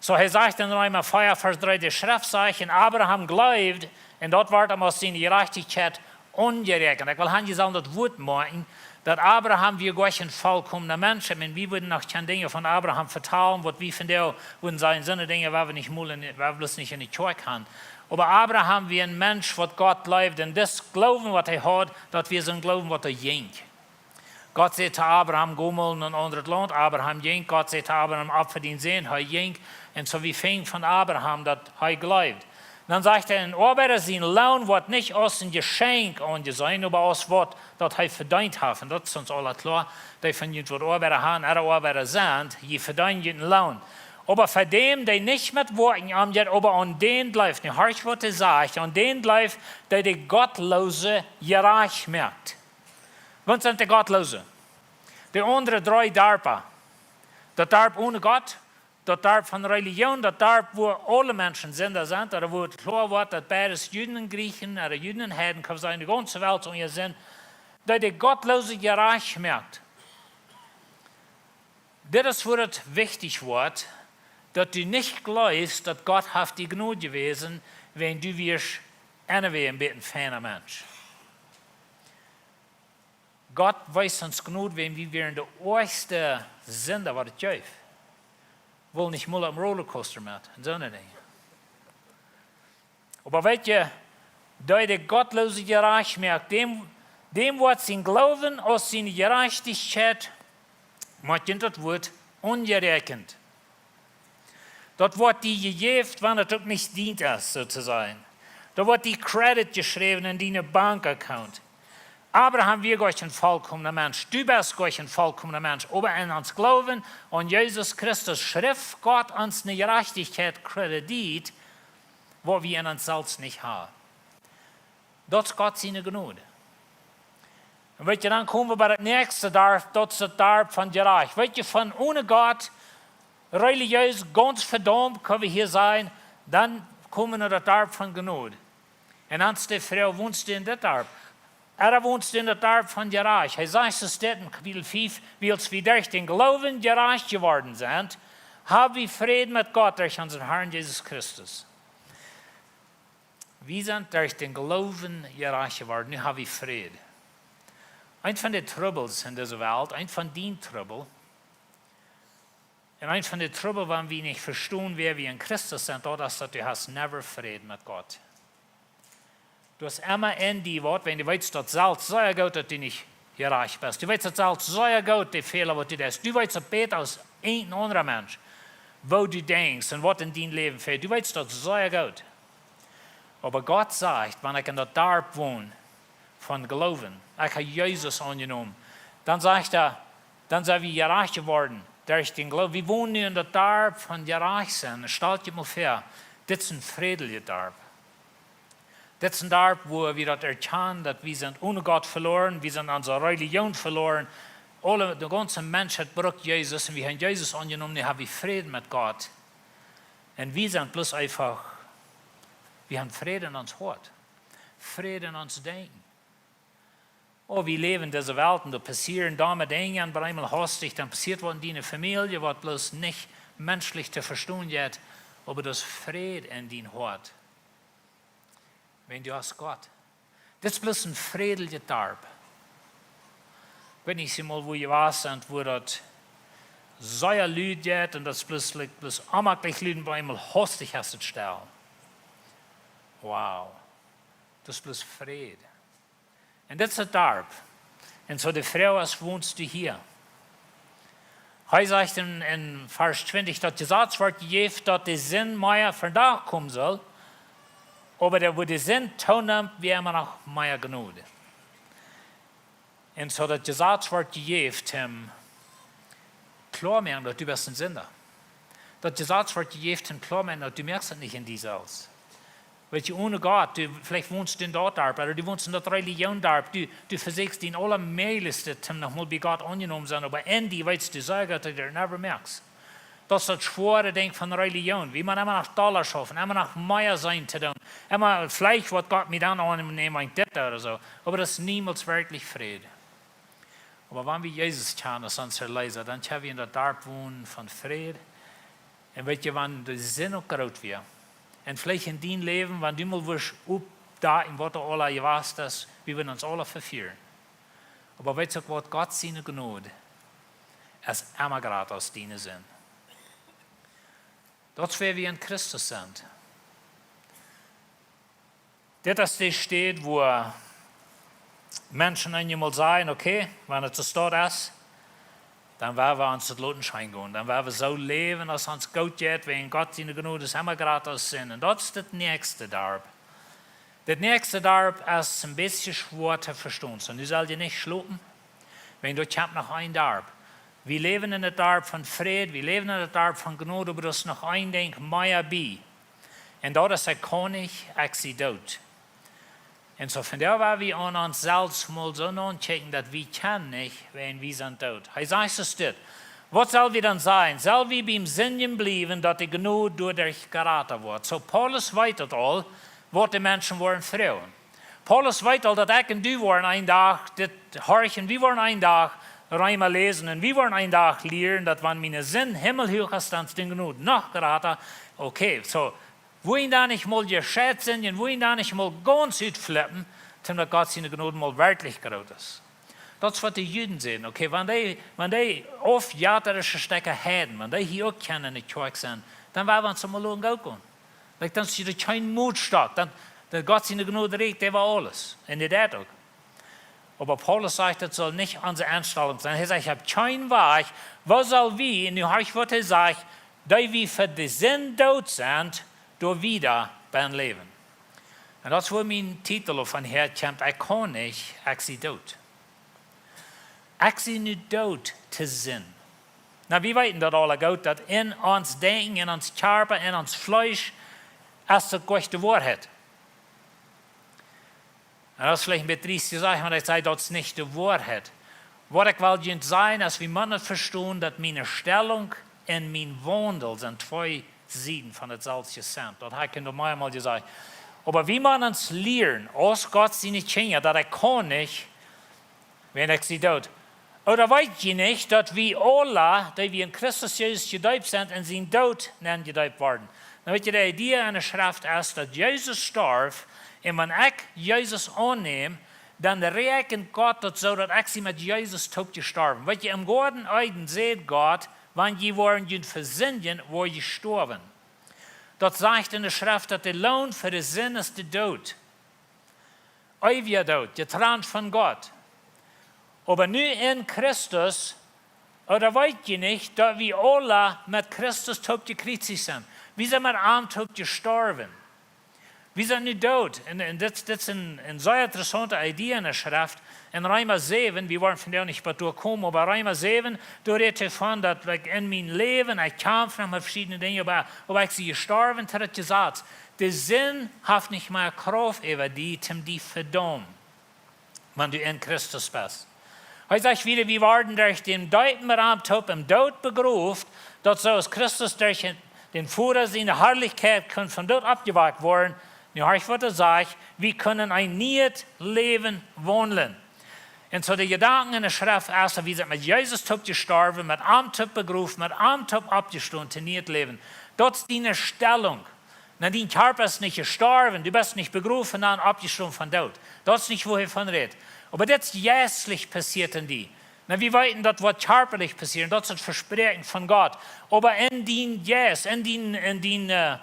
Soo, hee sajcht en Reema vea, Varsch dree, de Schreft sajcht, un Abraham jleewd, un daut wort am aus siene Jerajchtichkjeit Onjeräakjent. Ekj well han, jie sellen daut Wuat moakjen, daut Abraham wia goa kjeen volkomna Mensch. Ekj meen, wie wudden noch kjeene Dinja von Abraham vetalen, waut wie vondoag wudden sajen, soone Dinja, wua wie nich mol en, wua wie bloos nich en de Kjoakj han. Oba Abraham wia een Mensch, waut Gott jleewd. Un dis Gloowen, waut hee haud, daut wia soon Gloowen, waut doa jinkj. Gott säd to Abraham: "Go mol no een aundret Launt." Abraham jinkj. Gott säd to Abraham: "Opfa dienen Sän." Hee jinkj. Un soo wie finjen von Abraham, daut hee jleewd. Dan sajcht hee: "Een Oabeida sien Loon woat nich aus een Jeschenkj aunjeseenen, oba aus waut daut hee vedeent haft." Un daut es ons aula kloa. Dee von junt, waut Oabeida han, ooda Oabeida sent, jie vedeenen junt een Loon. "Oba fa däm, dee nich met Woakjen omjeit, oba aun dän jleeft." Nu horcht, waut hee sajcht: "Aun dän jleeft, dee de Gottloose jerajcht moakt." Waut sent de Gottloose? De aundre dree Darpa. Daut Darp one Gott, daut Darp von Relijoon, daut Darp, wua aule Menschen Sinda sent, ooda wua et kloa woat, daut beides Juden un Jrieechen, ooda Juden un Heiden, kaun sennen, de gaunze Welt es onje Sind, dee de Gottloose jerajcht moakt. Dit es, wua et wichtich woat, daut du nich jleefst, daut Gott haft die Jnod jewäsen, wan du wieescht anyway een bät een feina Mensch. Gott wees ons Jnod, wan wie wieren de oajchste Sinda, waut et jeef. Wull nich mol opp een Rollercoaster met un soone Dinja. Oba weet jie, dee de Gottloose jerajcht moakt, däm, däm woat sien Gloowen aus siene Jerajchtichkjeit, moakt daut Wuat, onjeräakjent. Daut woat die jejäft, wan et uk nich dient es, soo to sajen. Doa woat die Credit jeschräwen en diene Bankaccount. Abraham wia goa kjeen volkomna Mensch. Du best goa kjeen volkomna Mensch. Oba en ons Gloowen aun Jesus Christus schrift Gott ons eene Jerajchtichkjeit Kredit, waut wie en ons selfst nich haben. Daut es Gott siene Jnod. Un weet jie, dan kome wie bie daut näakjste Darp, daut es daut Darp von Jerajcht. Weet jie, von one Gott, religieus, gaunz vedaumt, kjenn wie hia sajen, dan kome wie no daut Darp von Jnod. Un dan es de Froag: Wonst du en dit Darp? Ooda wonst du en daut Darp von Jerajcht? Hee sajcht, soo steit en Kapitel fief: "Wiels wie derch dän Gloowen jerajcht jeworden sent, haben wie Fräd met Gott derch onsen Herrn Jesus Christus." Wie sent derch dän Gloowen jerajcht jeworden, nu haben wie Fräd. Eent von de Trubbels en dise Welt, eent von dien Trubbel, un eent von de Trubbel, wan wie nich vestonen, wäa wie en Christus sent, daut es, daut du hast never Fräd met Gott. Du hast emma en die waut, wan du weetst daut selfst sea goot, daut du nich jerajcht best. Du weetst daut selfst sea goot, de Fäla, waut du deist. Du weetst daut bäta aus een aundra Mensch, woo du denkjst un waut en dien Läwen fält. Du weetst daut sea goot. Oba Gott sajcht, wan ekj en daut Darp won von Gloowen, ekj hab Jesus aunjenomen, dan sajcht hee, dan sent wie jerajcht jeworden derch dän Gloowen. Wie wonen nu en daut Darp von jerajcht sennen. Un stalt junt mol väa, dit es een frädlichet Darp. Dit es een Darp, wua wie daut erkjanen, daut wie sent one Gott veloaren, wie sent onse Relijoon veloaren. Aule, de gaunze Menschheit brukt Jesus un wie haben Jesus aunjenomen, nu haben wie Fräd met Gott. Un wie sent bloos eefach, wie haben Fräd en ons Hoat. Fräd en ons Denkjen. Oh, wie läwen en dise Welt un doa passieren domme Dinja un bie eemol hastich, dan passieet waut en diene Famielje, waut bloos nich menschlich to vestonen jeit, oba daut es Fräd en dien Hoat. Wan du hast Gott. Dit es bloos een frädlichet Darp. Ekj weet nich, see mol, wua jie wia, un wua daut sea lud jeit un daut es bloos, like, bloos onmaklich lud un bie eemol hastich es et stell. Wow. Daut es bloos Fräd. Un dit es daut Darp. Un soo de Froag es: Wonst du hia? Hee sajcht en, en Varsch twintich, daut Jesaz wort jejäft, daut de Sind mea vondoag komen sull, oba daut, wua de Sind toonemt, wia emma noch mea Jnod. Un soo daut Jesaz wort jejäft, om kloa moaken, daut du best een Sinda. Daut Jesaz wort jejäft, om kloa moaken, daut du moakst et nich en die selfst. Weetst du, one Gott, du, veleicht wonst du en daut Darp, ooda du wonst en daut Relijoon Darp, du, du vesieekjst dien aulamäajlichstet, om noch mol bie Gott aunjenomen sennen, oba en die weetst du sea goot, daut du daut never moakst. Daut es daut schwoare Dinkj von Relijoon. Wie motten emma noch dolla schaufen, emma noch mea sennen to doonen. Emma veleicht woat Gott mie dan aunnämen, wan ekj dit ooda soo. Oba daut es niemols werkjlich Fräd. Oba wan wie Jesus kjanen aus onsen Erleesa, dan kjenn wie en daut Darp wonen von Fräd. Un weetst du, wan de Sind uk groot wia, un veleicht en dien Läwen, wan du mol wurscht opp-, daut en waut doa aula jewast es, wie wudden ons aula vefieren. Oba weetst uk waut? Gott siene Jnod es emma jrata aus diene Sind. Daut es wäa wie en Christus sent. Dit es de Städ, wua Menschen eenjemol sajen: "Okay, wan et soo stoakj es, dan woa wie ons daut loten scheen gonen. Dan woa wie soo läwen aus ons goot jeit, wäajen Gott siene Jnod es emma jrata aus Sind." Un daut es daut näakjste Darp. Daut näakjste Darp es een bät schwoa to vestonen. Soo, nu sell jie nich schlopen, wäajen doa kjemt noch een Darp. Wie läwen en daut Darp von Fräd, wie läwen en daut Darp von Jnod, oba doa es noch een Dinkj mea bie. Un daut es: Ekj kaun nich, ekj sie doot. Un soo von doa woa wie aun ons selfst mol soo naunkjikjen, daut wie kjennen nich, wäajen wie sent doot. Hee sajcht soo dit: "Waut sell wie dan sajen? Sell wie biem Sindjen bliewen, daut de Jnod doaderch jrata woat?" Soo, Paulus weet daut aul, waut de Menschen woaren froagen. Paulus weet aul, daut ekj un du woaren een Dach dit horchen, wie woaren een Dach Reema läsen un wie woaren een Dach lieren, daut wan miene Sind himmelhuach es, dan es de Jnod noch jrata. Okay, soo, woa wie dan nich mol jescheit sennen un woa wie dan nich mol gaunz utflippen, toom daut Gott siene Jnod mol werkjlich groot es. Daut es waut de Juden säden. Okay, wan dee, wan dee aufjettarische Stekja Heiden, wan dee hia uk kjennen en de Kjoakj sennen, dan woa wie ons mol loten goot gonen. Like, dan es doa kjeen Motstock, dan, dan Gott siene Jnod rieekjt äwa aules. Un dee deit uk. Oba Paulus sajcht, daut saul nich onse Enstalunk sennen. Hee sajcht: "Ekj hab kjeen Wajch, woo sell wie," un nu horch waut hee sajcht, "dee wie fa de Sind doot sent, doa wieda bie läwen." Un daut es wua mien Titel von häakjemt: "Ekj kaun nich, ekj sie doot." Ekj sie nu doot to Sind. Nu, wie weeten daut aula goot, daut en ons Denkjen, en ons Kjarpa, en ons Fleesch, es daut nich de Woarheit. Un daut es veleicht een bät driest jesajcht, wan ekj saj, daut es nich de Woarheit. Waut ekj well junt sajen es, wie motten vestonen, daut miene Stellunk un mien Waundel sent twee Sieden von daut selwje Cent. Daut hab ekj noch mea mol jesajcht. Oba wie motten ons lieren, aus Gott siene Kjinja, daut ekj kaun nich, wäajen ekj sie doot. Ooda weet jie nich, daut wie aula, dee wie en Christus Jesus jedeept sent, en sienen Doot nenn jedeept worden? Dan weet jie, de Idee en de Schreft es, daut Jesus storf, un wan ekj Jesus aunnäm, dan räakjent Gott daut soo, daut ekj sie met Jesus toop jestorwen. Weet jie, em Goaden Eden säd Gott: "Wan jie woaren junt fa Sindjen, woa jie stoawen." Daut sajcht en de Schreft, daut de Loon fa de Sind es de Doot. Eewja Doot, jetrant von Gott. Oba nu en Christus, ooda weet jie nich, daut wie aula met Christus toop jekjriezicht sent? Wie sent met am toop jestorwen. Wie sent nu doot. Un, un dit, dit es een, een sea interessaunte Idee en de Schreft. En Reema säwen, wie woaren vondoag nich bat doa komen, oba Reema säwen, doa rät hee von daut, like, en mien Läwen, ekj kjamf noch met veschiedne Dinja, oba, oba ekj sie jestorwen to daut Jesaz. De Sind haft nich mea Krauft äwa die, toom die vedaumen, wan du en Christus best. Hee sajcht wieda: "Wie worden derch dän Deepen met am toop em Doot begroft, daut soo aus Christus derch dän Voda siene Harlichkjeit kunn vom Doot oppjewakjt woaren." Nu horch waut hee sajcht: "Wie kunnen een niet Läwen waundlen." Un soo de Jedanken en de Schreft es, daut wie sent met Jesus toop jestorwen, met am toop begroft, met am toop oppjestonen to niet Läwen. Daut es diene Stellunk. Na, dien Kjarpa es nich jestorwen, du best nich begroft un oppjestonen vom Doot. Daut es nich, wua hee von rät. Oba dit es jeistlich passieet en die. Na, wie weeten, daut woat kjarpalich passieren, daut es daut Vespräakjen von Gott. Oba en dien Jeist, en dien, en dien, äh,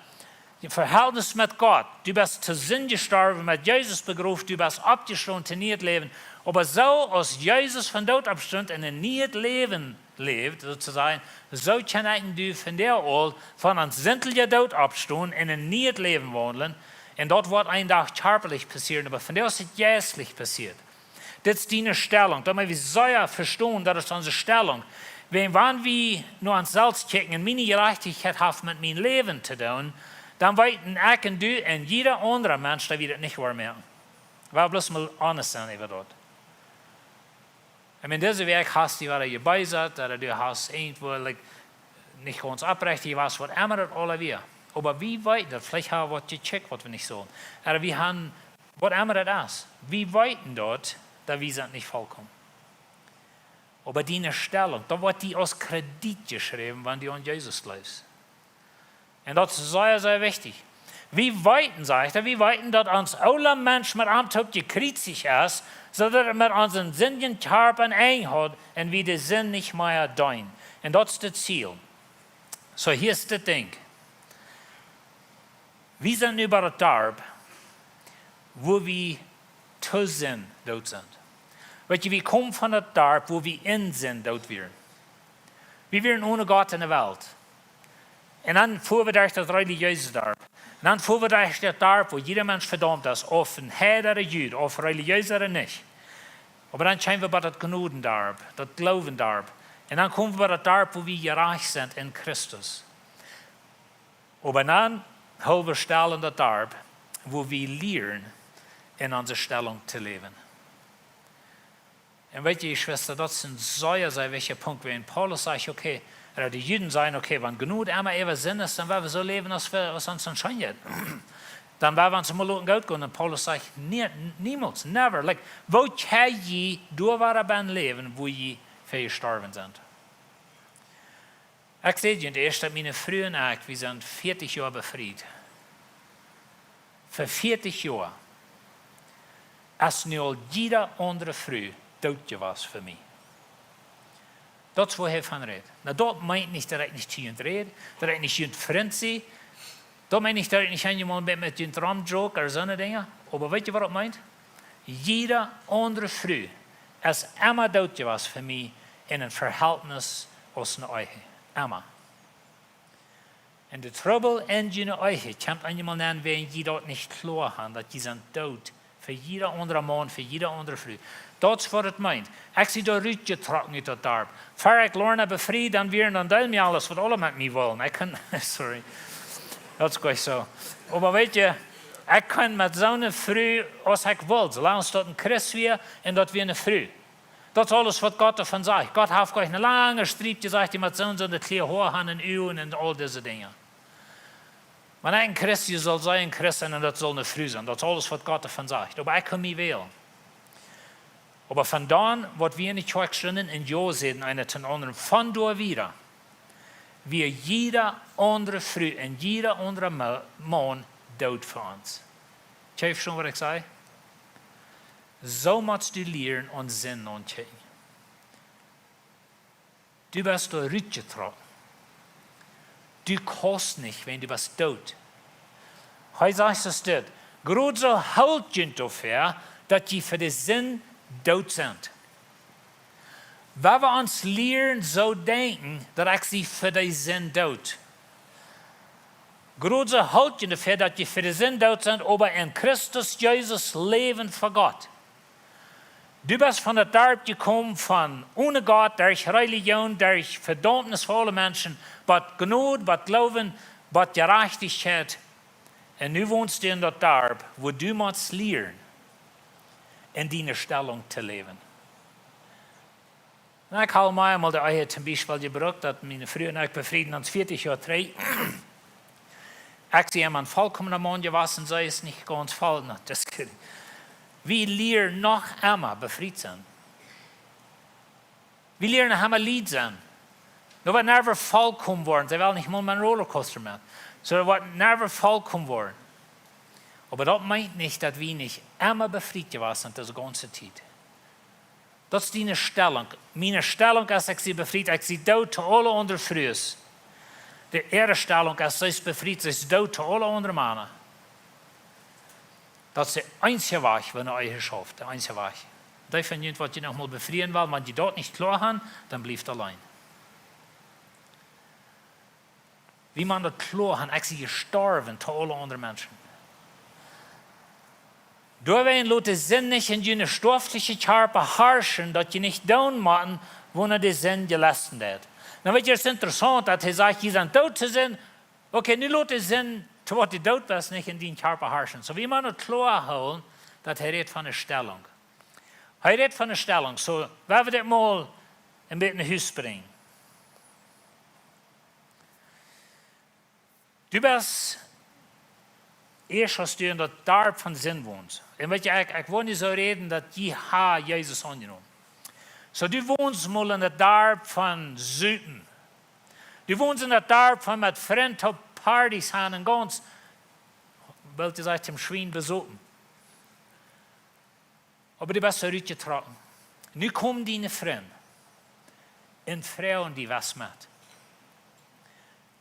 Verhältnis met Gott, du best to Sind jestorwen, met Jesus begroft, du best oppjestonen to niet Läwen. Oba soo aus Jesus vom Doot oppstunt un en niet Läwen läwt, soo to sajen, soo kjenn ekj un du vondoag aul von ons sintlichen Doot oppstonen un en niet Läwen waundlen. Un daut woat een Dach kjarpalich passieren, oba vondoag es et jeistlich passieet. Dit es diene Stellunk. Daut mott wie sea vestonen, daut es onse Stellunk. Wan, wan wie no ons selfst kjikjen un miene Jerajchtichkjeit haft met mien Läwen to doonen, dan weeten ekj un du un jieda aundra Mensch, daut wie daut nich woaren moaken. Wie bloos mol honest sennen äwa daut. Ekj meen, dise Wäakj hast du wada jebeesat, ooda du hast irjentwoo, like, nich gaunz oprechtich jewast, waut emma daut aula wia. Oba wie weeten daut, veleicht ha wie waut jecheckt, waut wie nich sullen. Ooda wie han, waut emma daut es. Wie weeten daut, daut wie sent nich vollkomen. Oba diene Stellunk, daut woat die aus Kredit jeschräwen, wan du aun Jesus jleefst. Un daut es sea, sea wichtich. Wie weeten, sajcht hee, wie weeten, daut ons oola Mensch met am toop jekjriezicht es, soo daut hee met onsen sindjen Kjarpa een Enj haud un wie de Sind nich mea deenen. Un daut es daut Ziel. Soo, hia es daut Dinkj. Wie sent nu bie daut Darp, wua wie to Sind doot sent. Weet jie, wie komen von daut Darp, wua wie en Sind doot wieren. Wie wieren one Gott en de Welt. Un dan fuaren wie derch daut relijeese Darp. Un dan fuaren wie derch daut Darp, wua jieda Mensch vedaumt es, auf een Heiden ooda Jud, auf relijees ooda nich. Oba dan kjeemen wie bie daut Jnodendarp, daut Gloowendarp. Un dan komen wie bie daut Darp, wua wie jerajcht sent en Christus. Oba dan hoolen wie stell en daut Darp, wua wie lieren, en onse Stellunk to läwen. Un weet jie, Jeschwista, daut es een sea, sea wichtja Punkt, wan Paulus sajcht, okay, ooda de Juden sajen, okay, wan Jnod emma äwa Sind es, dan woa wie soo läwen, aus wie, aus ons scheen jeit. Dan woa wie ons mol loten goot gonen. Un Paulus sajcht, nie, niemols, never. Like, woo kjenn jie doa wada bie läwen, wua jie fa jestorwen sent? Ekj säd junt ieescht, daut miene Fru un ekj, wie sent vieetich Joa befriet. Fa vieetich Joa es nu aul jieda aundre Fru doot jewast fa mie. Daut es, wua hee von rät. Nu, daut meent nich, daut ekj nich to junt räd, daut ekj nich junt Frint sie. Daut meent nich, daut ekj nich eenjemol met, met junt romjoke ooda soone Dinja. Oba weet jie, waut daut meent? Jieda aundre Fru es emma doot jewast fa mie en een Verhältnis aus eene Ehe. Emma. Un de Trubbel en june Ehe kjemt eenjemol dan, wan jie daut nich kloa haben, daut jie sent doot fa jieda aundra Maun, fa jieda aundre Fru. Daut es, waut daut meent. Ekj sie doa rutjetrocken ut daut Darp. Ver ekj Lorna befried, dan wieren, dan deed mie aules, waut aule met mie wullen. Ekj kunn, sorry. Daut es jlikj soo. Oba weet jie, ekj kunn met soone Fru, aus ekj wull, soo lang aus daut een Christ wia un daut wia eene Fru. Daut es aules, waut Gott doavon sajcht. Gott haft jlikj eene lange Striep jesajcht, dee met soone, soone kjliene Hoa haben un Uagen un aul dise Dinja. Wan ekj een Christ sie, saul see een Christ sennen un daut saul eene Fru sennen. Daut es aules, waut Gott doavon sajcht. Oba ekj kunn mie wälen. Oba von dan, waut wie en de Kjoakj stunden un jo säden, eena toom aundren, von doa wieda, wia jieda aundre Fru un jieda aundra Ma-, Maun doot fa ons. Kjenn jie vestonen, waut ekj saj? Soo motst du lieren aun Sind auntoseenen. Du best doa rutjetrocken. Du kaust nich, wiels du best doot. Hee sajcht soo dit: Jrod soo hoolt junt doafäa, daut jie fa de Sind doot sent. Wan wie ons lieren soo denkjen, daut ekj sie fa de Sind doot. Jrod soo hoolt junt doafäa, daut jie fa de Sind doot sent, oba en Christus Jesus läwen fa Gott. Du best von daut Darp jekomen von one Gott, derch Relijoon, derch Vedaumnis fa aule Menschen, bat Jnod, bat Gloowen, bat Jerajchtichkjeit. Un nu wonst du en daut Darp, wua du motst lieren, en diene Stellunk to läwen. Un ekj hab mau emol de Ehe toom Biespel jebrukt, daut miene Fru un ekj befrieden ons vieetich Joa trigj. Ekj sie emma een volkomna Maun jewast, see es nich gaunz voll, no, just kidding. Wie lieren noch emma befriet sennen. Wie lieren noch emma leid sennen. Daut woat never volkomen woaren. See well nich mol met een Rollercoaster met. Soo, daut woat never volkomen woaren. Oba daut meent nich, daut wie nich emma befriet jewast sent, dise gaunze Tiet. Daut es diene Stellunk. Miene Stellunk es, ekj sie befriet, ekj sie doot to aule aundre Frues. De äare Stellunk es, see es befriet, see es doot to aule aundre Mana. Daut es de eensje Wajch, wan eena Ehe schauft, de eensje Wajch. Dee von junt, waut jie noch mol befrieen wellen, wan jie daut nich kloa haben, dan blieft auleen. Wie maun daut kloa haben, ekj sie jestorwen to aule aundre Menschen. Doawäajen lot de Sind nich en june stoafliche Kjarpa harschen, daut jie nich doonen motten, wua de Sind jelest haft. Nu weet jie, daut es interessaunt, daut hee sajcht, jie sent doot to Sind. Okay, nu lot de Sind, to waut du doot best, nich en dienen Kjarpa harschen. Soo, wie maun daut kloa hoolen, daut hee rät von de Stellunk. Hee rät von de Stellunk. Soo, wie woaren dit mol een bät no Hus brinjen. Du best ieescht, aus du en daut Darp von Sind wonst. Un weet jie, ekj, ekj well nich soo räden, daut jie haben Jesus aunjenomen. Soo, du wonst mol en daut Darp von Supen. Du wonst en daut Darp von met Frind opp Partys gonen un gaunz Bilt jesajcht, dem Schwien besopen. Oba du best doa rutjetrocken. Nu komen diene Frind un froagen die: West met?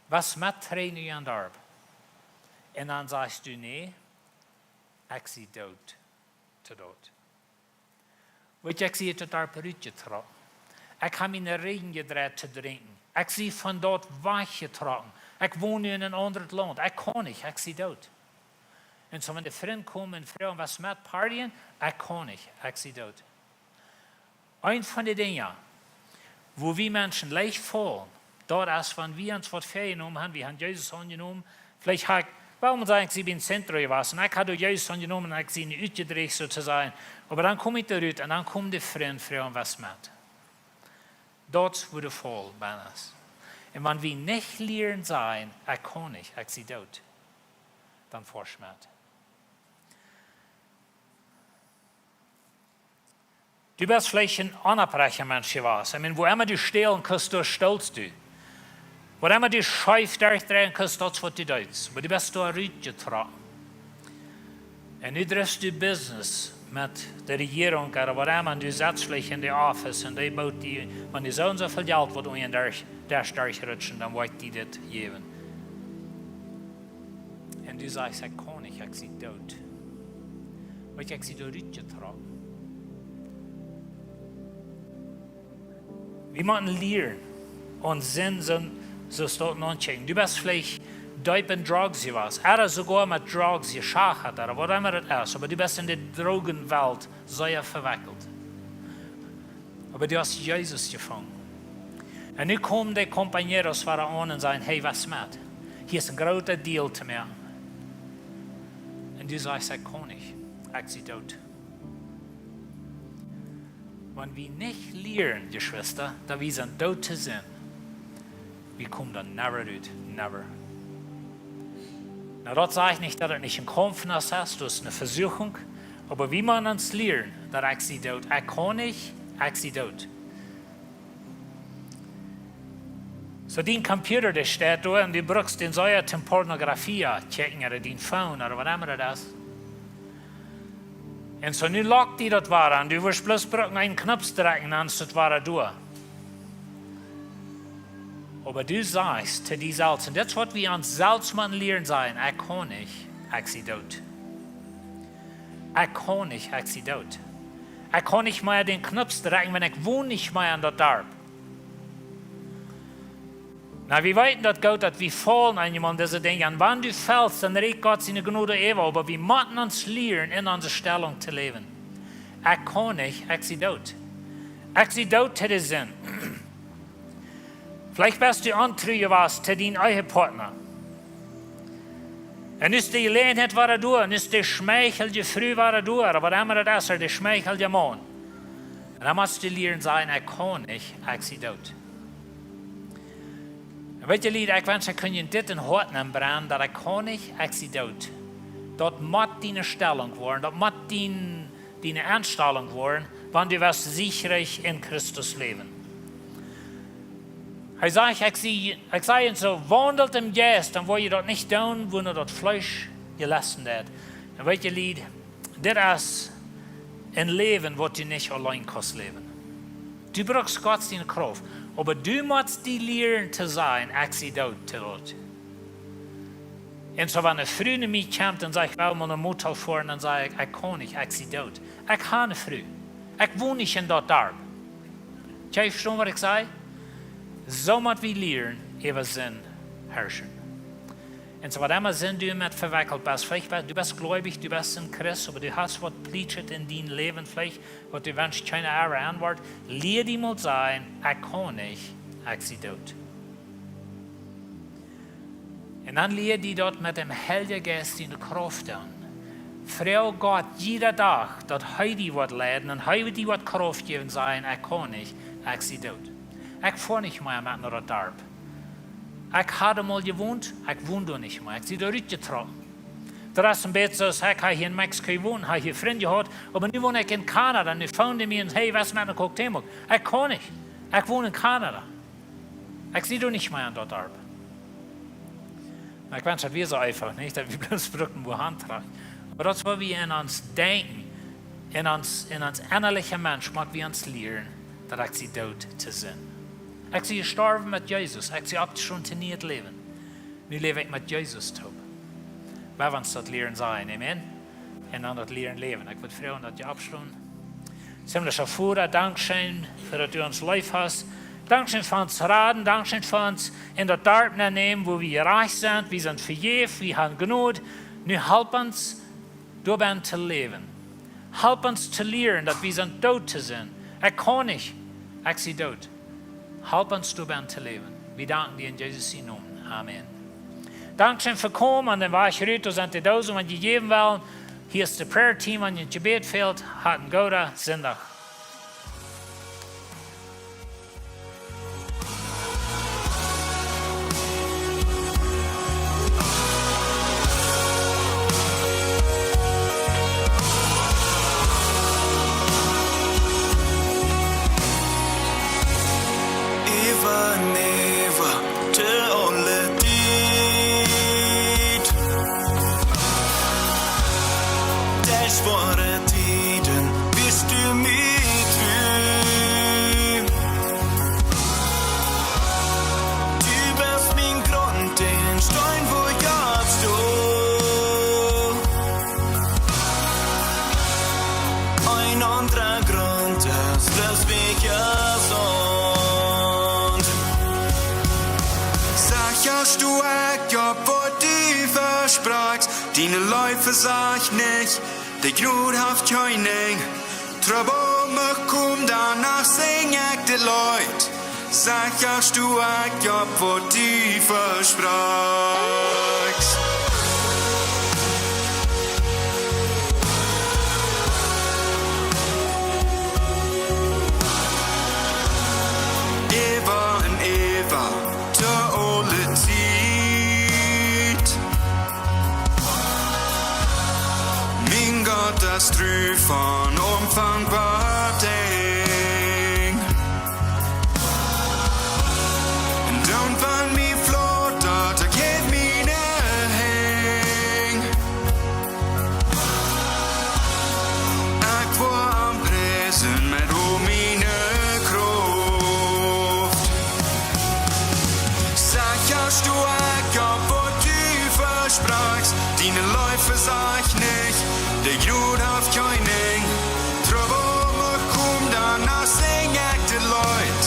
West met trigj no jun Darp? Un dan sajchst du: Nä, ekj sie doot to daut. Weetst, ekj sie ut daut Darp rutjetrocken. Ekj hab miene Rigjen jedreit to drinkjen. Ekj sie von daut wajchjetrocken. Ekj won nu en een aundret Launt. Ekj kaun nich, ekj sie doot. Un soo, wan de Frind komen un froagen: West met partyen? Ekj kaun nich, ekj sie doot. Eent von de Dinja, wua wie Menschen leicht faulen, daut es, wan wie ons waut väajenomen haben, wie haben Jesus aunjenomen. Veleicht hab ekj, well wie sajen, ekj sie biem Zentrum jewast un ekj hab doa Jesus aunjenomen un ekj sie nu utjedrieecht, soo to sajen. Oba dan kom ekj doa rut un dan komen de Frind froagen: West met? Daut es wua de Faul bennen es. Un wan wie nich lieren sajen: Ekj kaun nich, ekj sie doot, dan veschwinjt. Du best veleicht een onopprechtja Mensch jewast. Ekj meen, wua emma du stälen kaust, doa stolst du. Wua emma du scheef derchdreien kaust, daut es waut du deist. Oba du best doa rutjetrocken. Un nu drifst du Business met de Rejierunk ooda waut emma, un du setst veleicht en de Office un dee boot die, wan du soo un soo väl Jelt waut unja dän Desch, Desch derchrutschen, dan woa ekj die dit jäwen. Un du sajchst: Ekj kaun nich, ekj sie doot. Weetst, ekj sie doa rutjetrocken. Wie motten lieren, ons Sind soo, soo stoten aunzukjikjen. Du best veleicht deep en Drugs jewast, ooda soogoa met Drugs jeschachat, ooda waut emma daut es, oba du best en de Drogenwelt sea vewekjelt. Oba du hast Jesus jefungen. Un nu komen de compañeros wada aun un sajen: Hey, west met? Hia es een groota Deal to moaken. Un du sajchst: Ekj kaun nich, ekj sie doot. Wan wie nich lieren, Jeschwista, daut wie sent doot to Sind, wie komen doa never rut, never. Nu, daut sajcht nich, daut et nich een Kaumf es, daut es eene Vesuchung, oba wie motten ons lieren, daut ekj sie doot, ekj kaun nich, ekj sie doot. Soo, dien Computer, dee steit doa un du brukst dän sea toom Pornografie kjikjen, ooda dien Phone, ooda waut emma daut es. Un soo, nu lockt die daut wada aun, du woascht bloos brucken eenen Knoop drekjen, dan es daut wada doa. Oba du sajchst to die selfst, un daut es waut wie ons selfst motten lieren sajen: Ekj kaun nich, ekj sie doot. Ekj kaun nich, ekj sie doot. Ekj kaun nich mea dän Knoop drekjen, wiels ekj won nich mea en daut Darp. Nu, wie weeten daut goot, daut wie faulen eenjemol en dise Dinja. Un wan du felst, dan rieekjt Gott siene Jnod äwa, oba wie motten ons lieren, en onse Stellung to läwen. Ekj kaun nich, ekj sie doot. Ekj sie doot to de Sind. Veleicht best du ontru jewast to dien Ehepartner. Un nu es de Jeläajenheit wada doa, un nu es de schmeichelnde Fru wada doa, ooda waut emma daut es, ooda de schmeichelnde Maun. Un dan motst du lieren sajen: Ekj kaun nich, ekj sie doot. Un weetst, Lied, ekj wensch, ekj kunn junt dit em Hoat nenbrennen, daut: Ekj kaun nich, ekj sie doot. Daut mott diene Stellung woaren, daut mott dien, diene Enstalunk woaren, wan du west siechrich en Christus läwen. Hee sajcht: Ekj sie, ekj saj junt soo: Waundelt em Jeist, dan woa jie daut nich doonen, wua no daut Fleesch jelesten deit. Un weetst, Lied, dit es een Läwen, waut du nich auleen kaust läwen. Du brukst Gott siene Krauft. Oba du motst die lieren to sajen: Ekj sie doot to daut. Un soo, wan eene Fru no mie kjemt un sajcht: Ekj well mol no Motel foaren, dan saj ekj: Ekj kaun nich, ekj sie doot. Ekj hab eene Fru. Ekj won nich en daut Darp. Kjenn jie vestonen, waut ekj saj? Soo mott wie lieren, äwa Sind herrschen. Un soo, waut emma Sind du met vewekjelt best, veleicht best, du best gleubich, du best een Christ, oba du hast waut plietschet en dien Läwen, veleicht waut du wenschst, kjeena äwa aun woat, lia die mol sajen: Ekj kaun nich, ekj sie doot. Un dan lia die daut met däm Heiljen Jeist siene Krauft doonen. Froag Gott jieda Dach, daut hee die woat leiden un hee woat die waut Krauft jäwen, sajen: Ekj kaun nich, ekj sie doot. Ekj foa nich mea met no daut Darp. Ekj hab doa mol jewont, ekj won doa nich mea. Ekj sie doa rutjetrocken. Daut es een bät soo aus: Ekj hab hia en Mexiko jewont, hab hia Frind jehaut, oba nu won ekj en Kanada, nu phone dee mie un: Hey, west met no Cuauhtémoc? Ekj kaun nich. Ekj won en Kanada. Ekj sie doa nich mea en daut Darp. Oba ekj wensch, daut wia soo eefach, nich? Daut wie bloos bruckten wua han trigj. Oba daut es waut wie en ons denkjen, en ons, en ons ennalichen Mensch, motten wie ons lieren, daut ekj sie doot to sennen. Ekj sie jestorwen met Jesus, ekj sie oppjestonen to nieet Läwen. Nu läw ekj met Jesus toop. Wie woaren ons daut lieren seenen, amen. Un dan daut lieren läwen. Ekj wudd froagen, daut jie oppstonen. Himmlischa Voda, dankscheen fa daut du ons leef hast. Dankscheen fa ons raden, dankscheen fa ons en daut Darp nenn nämen, wua wie jerajcht sent, wie sent vejäft, wie han Jnod. Nu halp ons doabennen to läwen. Halp ons to lieren, daut wie sent doot to sennen. Ekj kaun nich, ekj sie doot. Halp ons doabennen to läwen. Wie danken die en Jesus sienen Nomen. Amen. Dankscheen fa komen aun dän Wajch rut, doa sent de Dosen, wan jie jäwen wellen. Hia es daut Prayer Team, wan jie en Jebäd fält, hat een gooden Sindach. Äwa un äwa, to aule Tiet. Derch schwoare Tieden best du mie tru. Du best mien Grunt, dän Steen, wua ekj opp sto. Een aundra Grunt es bloos wajch jesunt. Secha sto ekj opp, waut du vesprakjst. Diene Leew vesajcht nich, de Jnod haft kjeen Enj. Trubbel mucht komen, dan sinj ekj dit Leet. Secha sto ekj opp, waut du vesprakjst. Äwa un äwa, to aule Tiet. Mien Gott es tru von Aunfank bat Enj. Un dan wan mie flaut daut, ekj häw miene Henj. Ekj woa am priesen met aul miene Krauft. Secha sto ekj opp, waut du vesprakjst. Diene Leew vesajcht nich, de Jnod haft kjeen Enj. Trubbel mucht komen, dan sinj ekj dit Leet.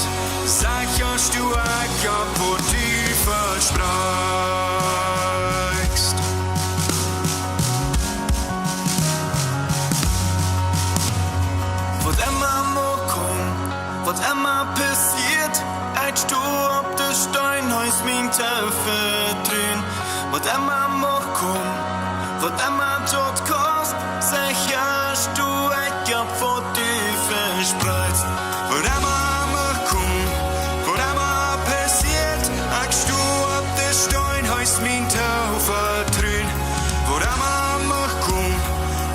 Secha sto ekj opp, waut du vesprakjst. Waut emma mucht komen, waut emma passieet, ekj sto opp de Steen, hee es mien Toovertruen. Waut emma mucht komen, waut emma daut kost, secha sto ekj opp, waut du vesprakjst. Waut emma mucht komen, waut emma passieet, ekj sto opp de Steen, hee es mien Toovertruen. Waut emma mucht komen,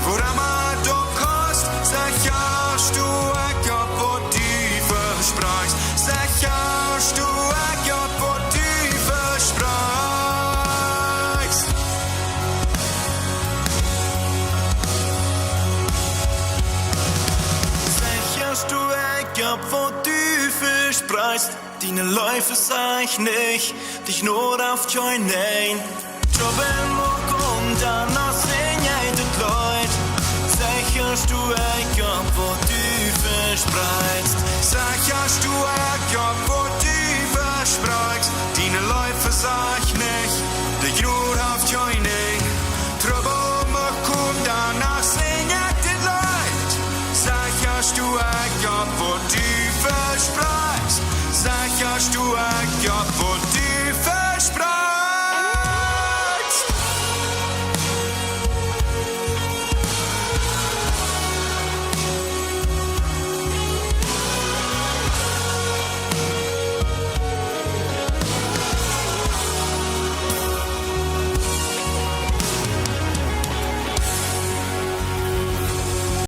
waut emma daut kost, secha sto ekj opp, waut du vesprakjst. Secha sto ekj opp, waut du vesprakjst. Secha sto ekj opp, waut du vesprakjst. Diene Leew vesajcht nich, de Jnod haft kjeen Enj. Trubbel mucht komen, dan sinj ekj dit Leet. Secha sto ekj opp, waut du vesprakjst. Secha sto ekj opp, waut du vesprakjst. Diene Leew vesajcht nich, de Jnod haft kjeen Enj. Trubbel mucht komen, dan sinj ekj dit Leet. Secha sto ekj opp, waut du vesprakjst. Secha sto ekj opp, waut